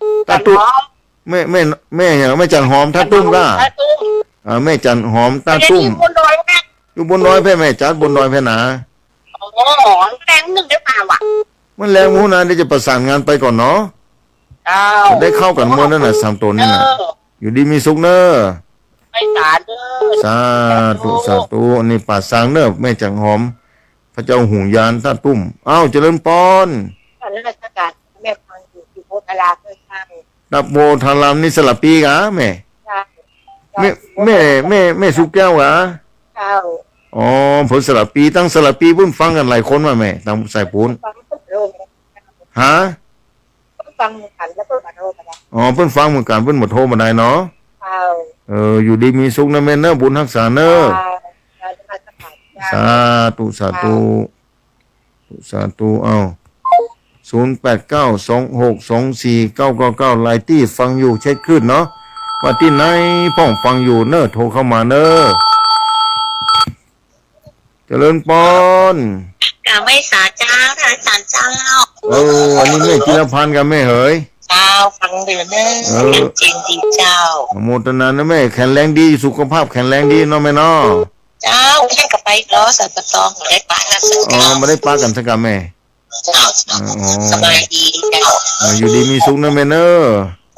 เออ ต้าตุ้ม จันหอม แม่ แม่ แม่หยัง แม่จันหอม ต้าตุ้มก้า ต้าตุ้ม อ่า แม่จันหอม ต้าตุ้ม อยู่บนดอยนะ อยู่บนดอยแพ่แม่จัน บนดอยแพ่หนา อ๋อ แรงนึ่งได้มาว่ะ มันแรงหมู่นะ เดี๋ยวจะประสานงานไปก่อนเนาะ เจ้า ได้เข้ากั๋นหมดนั่นน่ะ สามโต๋นี่น่ะ เออ อยู่ดีมีสุขเน่อ ไหว้สาเน่อ สาธุ สาธุ อันนี้ป่าซางเน่อ แม่จันหอม พระเจ้าหุงยาน ต้าตุ้ม อ้าว เจริญปอน นมัสการ แม่ฟังอยู่ อยู่โพธารามด้วยค่ะ ตะโพธารามนี่สระปีกะแม่ เจ้า แม่ แม่ แม่ แม่สุแก้วกะ เจ้า อ๋อ เปิ้นสระปี ตังสระปีเปิ้นฟังกั๋นหลายคนว่ะแม่ ตังสายปูน ฟังเปิ้นโทรมา ฮะ เปิ้นฟังเหมือนกั๋น แล้วเปิ้นบ่โทรมาได้ อ๋อ เปิ้นฟังเหมือนกั๋น เปิ้นบ่โทรมาได้เนาะ เจ้า เออ อยู่ดีมีสุขนะแม่เนอะ บุญฮักษาเนอะ เจ้า เจ้า นมัสการเจ้า สาธุ สาธุ เจ้า สาธุ เอ้า ศูนย์แปดเก้า สองหกสองสี่เก้าเก้าเก้า หลายตี้ฟังอยู่ เช็คคลื่นเนาะ ว่าตี้ไหนพ่องฟังอยู่เนอะ โทรเข้ามาเนอะ เจริญปอน กราบไหว้สาเจ้า ท่านอาจารย์เจ้า เออ อันนี้แม่จิรพันธ์กับแม่เหย เจ้า าฟังอยู่เน่อ เออ จริงดีเจ้า อนุโมทนาเน่อแม่ แข็งแรงดี สุขภาพแข็งแรงดีเนาะแม่เนาะ เจ้า ยังกลับไปอีกเหรอ สันปะตอง บ่ได้ปะกันสัก อ๋อ กำ บ่ได้ปะกันสักกำแม่ เจ้า เจ้า อ๋อ สบายดีเจ้า อ่า อยู่ดีมีสุขเน่อแม่เน่อ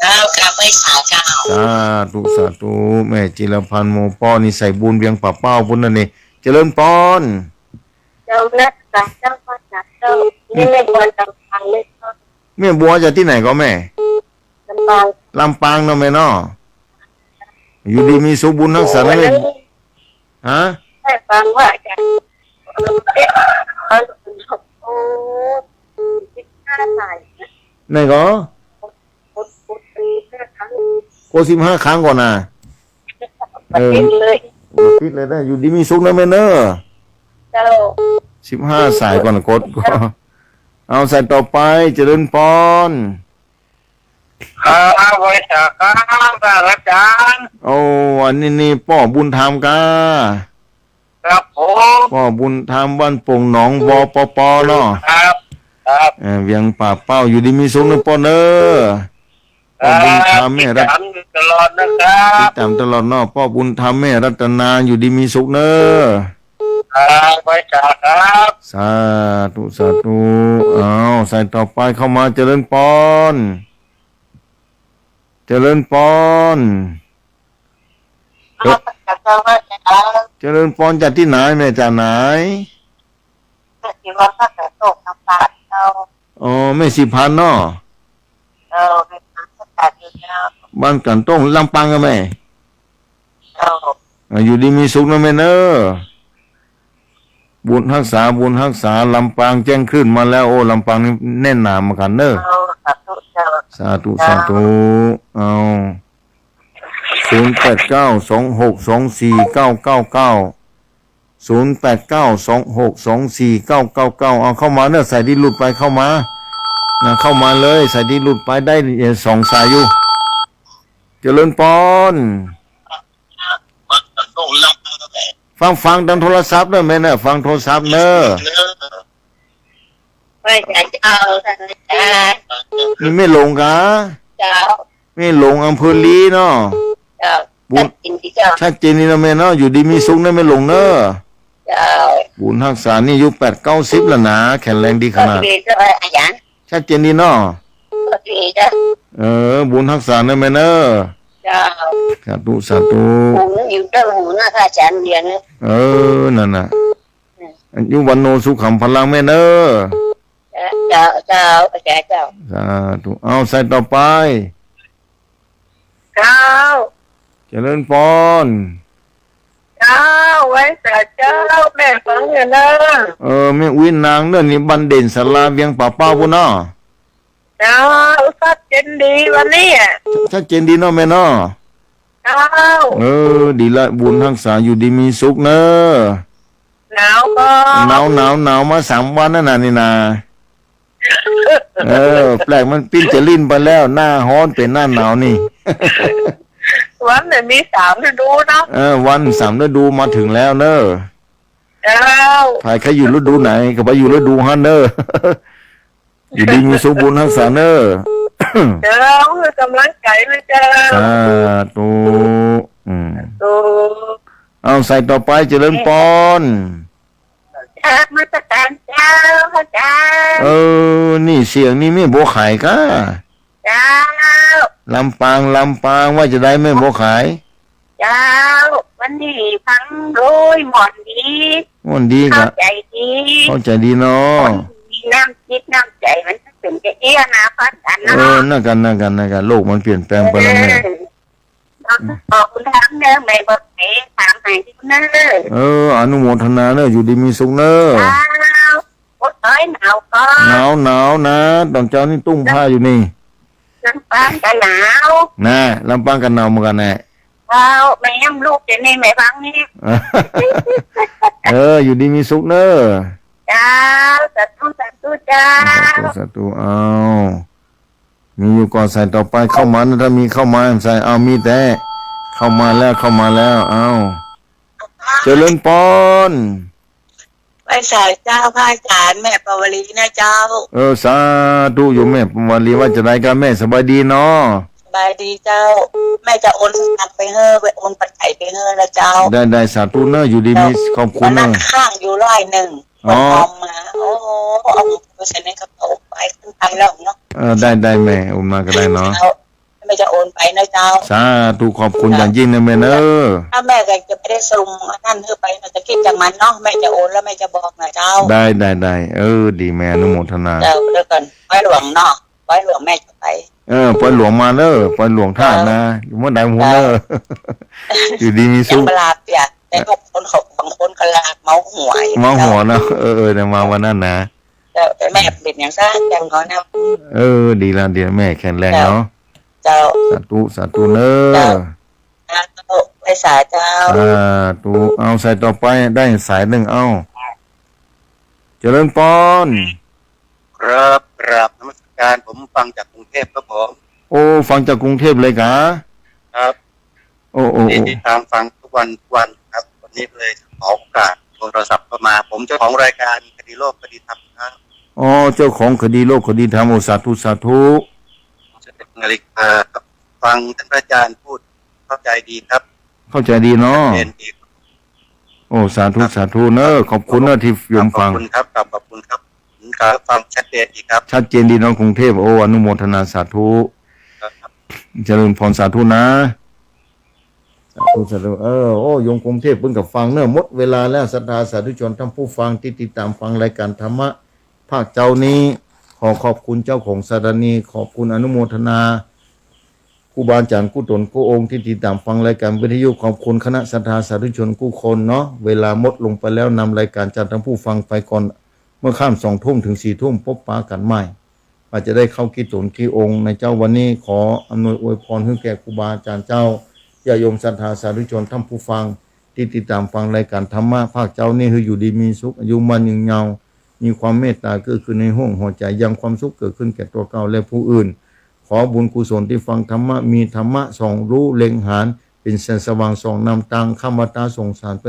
เจ้า กราบไหว้สาเจ้า สาธุ สาธุ แม่จิรพันธ์ โมป้อ นี่ใส่บุญเวียงป่าเป้าปู๊นนั่นนี่ เจริญปอน เจ้า นักศึกษาเจ้า พ่อจ๋าเจ้า นี่แม่บัวลำปางเลยเจ้า แม่บัวจากตี้ไหนก็แม่ ลำปาง ลำปางเนาะแม่เนาะ อยู่ดีมีสุขบุญฮักษานะแม่ โอ้ ฮะ ได้ฟังว่าอาจารย์ โอ้ สิบห้าสาย ไหนก็ กด กดสิบห้าครั้ง กดสิบห้าครั้งก่อนนะ เออ ปิดเลย ปิดเลยได้ อยู่ดีมีสุขนะแม่เนอะ เจ้า สิบห้าสายก่อนกด เอาสายต่อไป เจริญปอน ครับ ไหว้สาครับ อาจารย์ โอ้ อันนี้นี่ป้อบุญธรรมกา ครับผม ป้อบุญธรรม บ้านโป่งหนอง วปป เนาะ ครับ ครับ เอ่อ เวียงป่าเป้า อยู่ดีมีสุขนะป้อเนอะ ป้อบุญธรรม แม่รัต ติดต๋ามตลอดนะครับ ติดต๋ามตลอดเนาะ ป้อบุญธรรม แม่รัตนา อยู่ดีมีสุขเนอะ ครับ ไหว้สาครับ สาธุ สาธุ เอาสายต่อไปเข้ามา เจริญปอน เจริญปอน เจริญปอนจากตี้ไหน แม่จากไหน แม่ศรีพันธ์ ลำปางเจ้า อ๋อ แม่ศรีพันธ์เนาะ เออ แม่ศรีพันธ์ บ้านก๋านโต้ง ลำปางกาแม่ เจ้า อ่า อยู่ดีมีสุขนะแม่เนอะ บุญฮักษา บุญฮักษา ลำปางแจ้งคลื่นมาแล้ว โอ้ ลำปางนี่แน่นหนาเหมือนกั๋นเนอะ เออ สาธุเจ้า สาธุ เจ้า สาธุ เอา ศูนย์แปดเก้า สองหกสองสี่เก้าเก้าเก้า ศูนย์แปดเก้า สองหกสองสี่เก้าเก้าเก้า เอาเข้ามาเนอะ สายตี้หลุดไปเข้ามา นะ เข้ามาเลย สายตี้หลุดไปได้ เอ่อ สองสายอยู่ เจริญปอน ฟัง ฟังตางโทรศัพท์เนอะแม่เนอะ ฟังโทรศัพท์เนอะ ไหว้สาเจ้า ท่านอาจารย์ นี่แม่หลงกา เจ้า แม่หลงอำเภอลีเนาะ เจ้า บุญ ชัดเจนดีเจ้า ชัดเจนดีเนาะแม่เนาะ อยู่ดีมีสุขเนอะแม่หลงเนอะ เจ้า บุญฮักษานี่อายุแปดเก้าสิบแล้วนะ แข็งแรงดีขนาด ก็ดีเจ้า อาจารย์ ชัดเจนดีเนาะ ก็ดีเจ้า เออ บุญฮักษาเนอะแม่เนอะ เจ้า สาธุ สาธุ ปู่อยู่เจ้า ปู่นะ พระอาจารย์เรียนนะ เออ นั่นน่ะ อืม อายุวัณโณสุขังพลังแม่เนอะ เจ้า เจ้า เจ้า เจ้า สาธุ เอาสายต่อไป เจ้า เจริญปอน เจ้า ไหว้สาเจ้า แม่ฟังอยู่เนอะ เออ แม่อุ๊ยนางเนอะ นี่บ้านเด่นศาลาเวียงป่าเป้าปู๊นเนาะ เจ้า ชัดเจนดีวันนี้อะ ชัดเจนดีเนาะแม่เนาะ เจ้า เออ ดีละ บุญฮักษา อยู่ดีมีสุขเนอะ หนาวบ่ หนาว หนาว หนาวมาสามวันแล้วนะนี่นะ เออ แปลกมันปิ้นจะลิ้นไปแล้ว หน้าฮ้อนเป๋นหน้าหนาวนี่ วันเนี่ยมีสามฤดูเนาะ เออ วันสามฤดูมาเถิงแล้วเนอะ เจ้า ใผใค่อยู่ฤดูไหนก็ไปอยู่ฤดูหั้นเนอะ อยู่ดีมีสุข บุญฮักษาเนอะ เจ้า กำลังใจ๋เลยเจ้า สาธุ อืม สาธุ เอาสายต่อไป เจริญปอน กราบนมัสก๋านเจ้า พระอาจารย์ เออ นี่เสียงนี่แม่บัวไข่กา เจ้า ลำปาง ลำปาง ว่าจะใดแม่บัวไข่ เจ้า วันนี้ฟังโดยม่วนดี ม่วนดีกา เข้าใจ๋ดี เข้าใจ๋ดีเนาะ คนมีน้ำจิตน้ำใจ๋มันเป๋นจะเอี้ยนาพัดกั๋นเนาะ เออ นั่นกั๋น นั่นกั๋น นั่นกั๋น โลกมันเปลี่ยนแปลงไปแล้วแม่ เออ ขอบคุณทางเนอะ แม่บัวไข่ ต๋ามไหนดีเนอะ เออ อนุโมทนาเนอะ อยู่ดีมีสุขเนอะ เจ้า โอ๊ย หนาวก็ หนาว หนาวนะ ต๋อนเจ๊านี่ตุ้งผ้าอยู่นี่ ลำปางก็หนาว นะ ลำปางก็หนาวเหมือนกั๋นแหละ เจ้า แม่ยังลูกอยู่นี่ แม่ฟังนี่ เออ อยู่ดีมีสุขเนอะ เจ้า สาธุ สาธุ เจ้า สาธุ สาธุ เอา มีอยู่ก่อสายต่อไปเข้ามานะ ถ้ามีเข้ามาสาย เอา มีแต๊ เข้ามาแล้ว เข้ามาแล้ว เอา เจริญปอน ไหว้สาเจ้าพระอาจารย์ แม่ปวลีนะเจ้า เออ สาธุ โยมแม่ปวลี ว่าจะไดกา แม่สบายดีเนาะ สบายดีเจ้า แม่จะโอนสตางค์ไปหื้อ ไปโอนปัจจัยไปหื้อนะเจ้า ได้ ได้ สาธุเนอะ อยู่ดีมี เจ้า ขอบคุณเนอะ วันนั้นค้างอยู่ร้อยนึ่ง อ๋อ วันทองมา โอ้ เอาไปใส่ในกระเป๋าไป ขึ้นไปแล้วเนาะ เออ ได้ ได้แม่ โอนมาก็ได้เนาะ เจ้า แม่จะโอนไปนะเจ้า สาธุ ขอบคุณอย่างยิ่งนะแม่เนอะ ถ้าแม่ก็จะไม่ได้ส่งอันนั้นหื้อไปนะ จะคิดจากมันเนาะ แม่จะโอนแล้วแม่จะบอกนะเจ้า ได้ ได้ ได้ เออ ดีแม่ อนุโมทนา เจ้า เดี๋ยวก่อน ปอยหลวงเนาะ ปอยหลวงแม่จะไป เออ ปอยหลวงมาเนอะ ปอยหลวงธาตุนะ เจ้า อยู่เมื่อใดหมู่เนอะ เจ้า อยู่ดีมีสุข ยังบ่หลับเตี้ย แต่ทุกคนเขา บางคนก็หลับ เมาหัวอยู่ เมาหัวเนาะ เจ้า เออ เออ เดี๋ยวมาวันนั้นนะ เจ้า แต่แม่เป็นอย่างซ่าจังเขานะ เออ ดีแล้ว ดีแล้ว แม่แข็งแรงเนาะ เจ้า สาธุ สาธุเนอะ เจ้า สาธุ ไหว้สาเจ้า สาธุ เอาสายต่อไป ได้สายนึ่ง เอา เจริญปอน ครับ กราบนมัสการ ผมฟังจากกรุงเทพฯครับผม โอ้ ฟังจากกรุงเทพฯเลยกา ครับ โอ้ โอ้ นี่ โอ้ ติดตามฟังทุกวัน ทุกวันครับ วันนี้เลยขอโอกาสโทรศัพท์เข้ามา ผมเจ้าของรายการคดีโลกคดีธรรมครับ อ๋อ เจ้าของคดีโลกคดีธรรม โอ้ สาธุ สาธุ สิบเอ็ดนาฬิกาครับ ฟังท่านพระอาจารย์พูดเข้าใจดีครับ เข้าใจดีเนาะ ชัดเจนดี โอ้ สาธุ ครับ สาธุเนอะ ขอบคุณเนอะที่โยมฟัง ขอบคุณครับ ขอบคุณครับ ครับ ฟังชัดเจนดีครับ ชัดเจนดีเนาะ กรุงเทพฯ โอ้ อนุโมทนา สาธุ ครับ เจริญพร สาธุนะ สาธุ สาธุ เออ โอ้ โยมกรุงเทพฯ เปิ้นก็ฟังเนอะ หมดเวลาแล้ว ศรัทธาสาธุชนท่านผู้ฟังที่ติดตามฟังรายการธรรมะภาคเจ๊านี้ ขอขอบคุณเจ้าของสถานี ขอบคุณอนุโมทนา ครูบาอาจ๋ารย์กู้ต๋นกู้องค์ที่ติดต๋ามฟังรายการวิทยุ ขอบคุณคณะศรัทธาสาธุชนกู้คนเนาะ เวลาหมดลงไปแล้ว นำรายการจากท่านผู้ฟังไปก่อน เมื่อค่ำสองทุ่มถึงสี่ทุ่ม ปบปะกั๋นใหม่ ว่าจะได้เข้ากี่ต๋นกี่องค์ในเจ๊าวันนี้ ขออำนวยอวยพรหื้อแก่ครูบาอาจ๋ารย์เจ้า ญาติโยมศรัทธาสาธุชนท่านผู้ฟัง ที่ติดต๋ามฟังรายการธรรมะภาคเจ๊านี้ หื้ออยู่ดีมีสุข อายุมั่นยืนยาว มีความเมตต๋าเกิดขึ้นในห้วงหัวใจ๋ ยังความสุขเกิดขึ้นแก่ตั๋วเก่าและผู้อื่น ขอบุญกุศลที่ฟังธรรมะ มีธรรมะส่องรู้เล็งหาญ เป๋นแสงสว่างส่องนำตาง ข้ามวัฏสงสารไป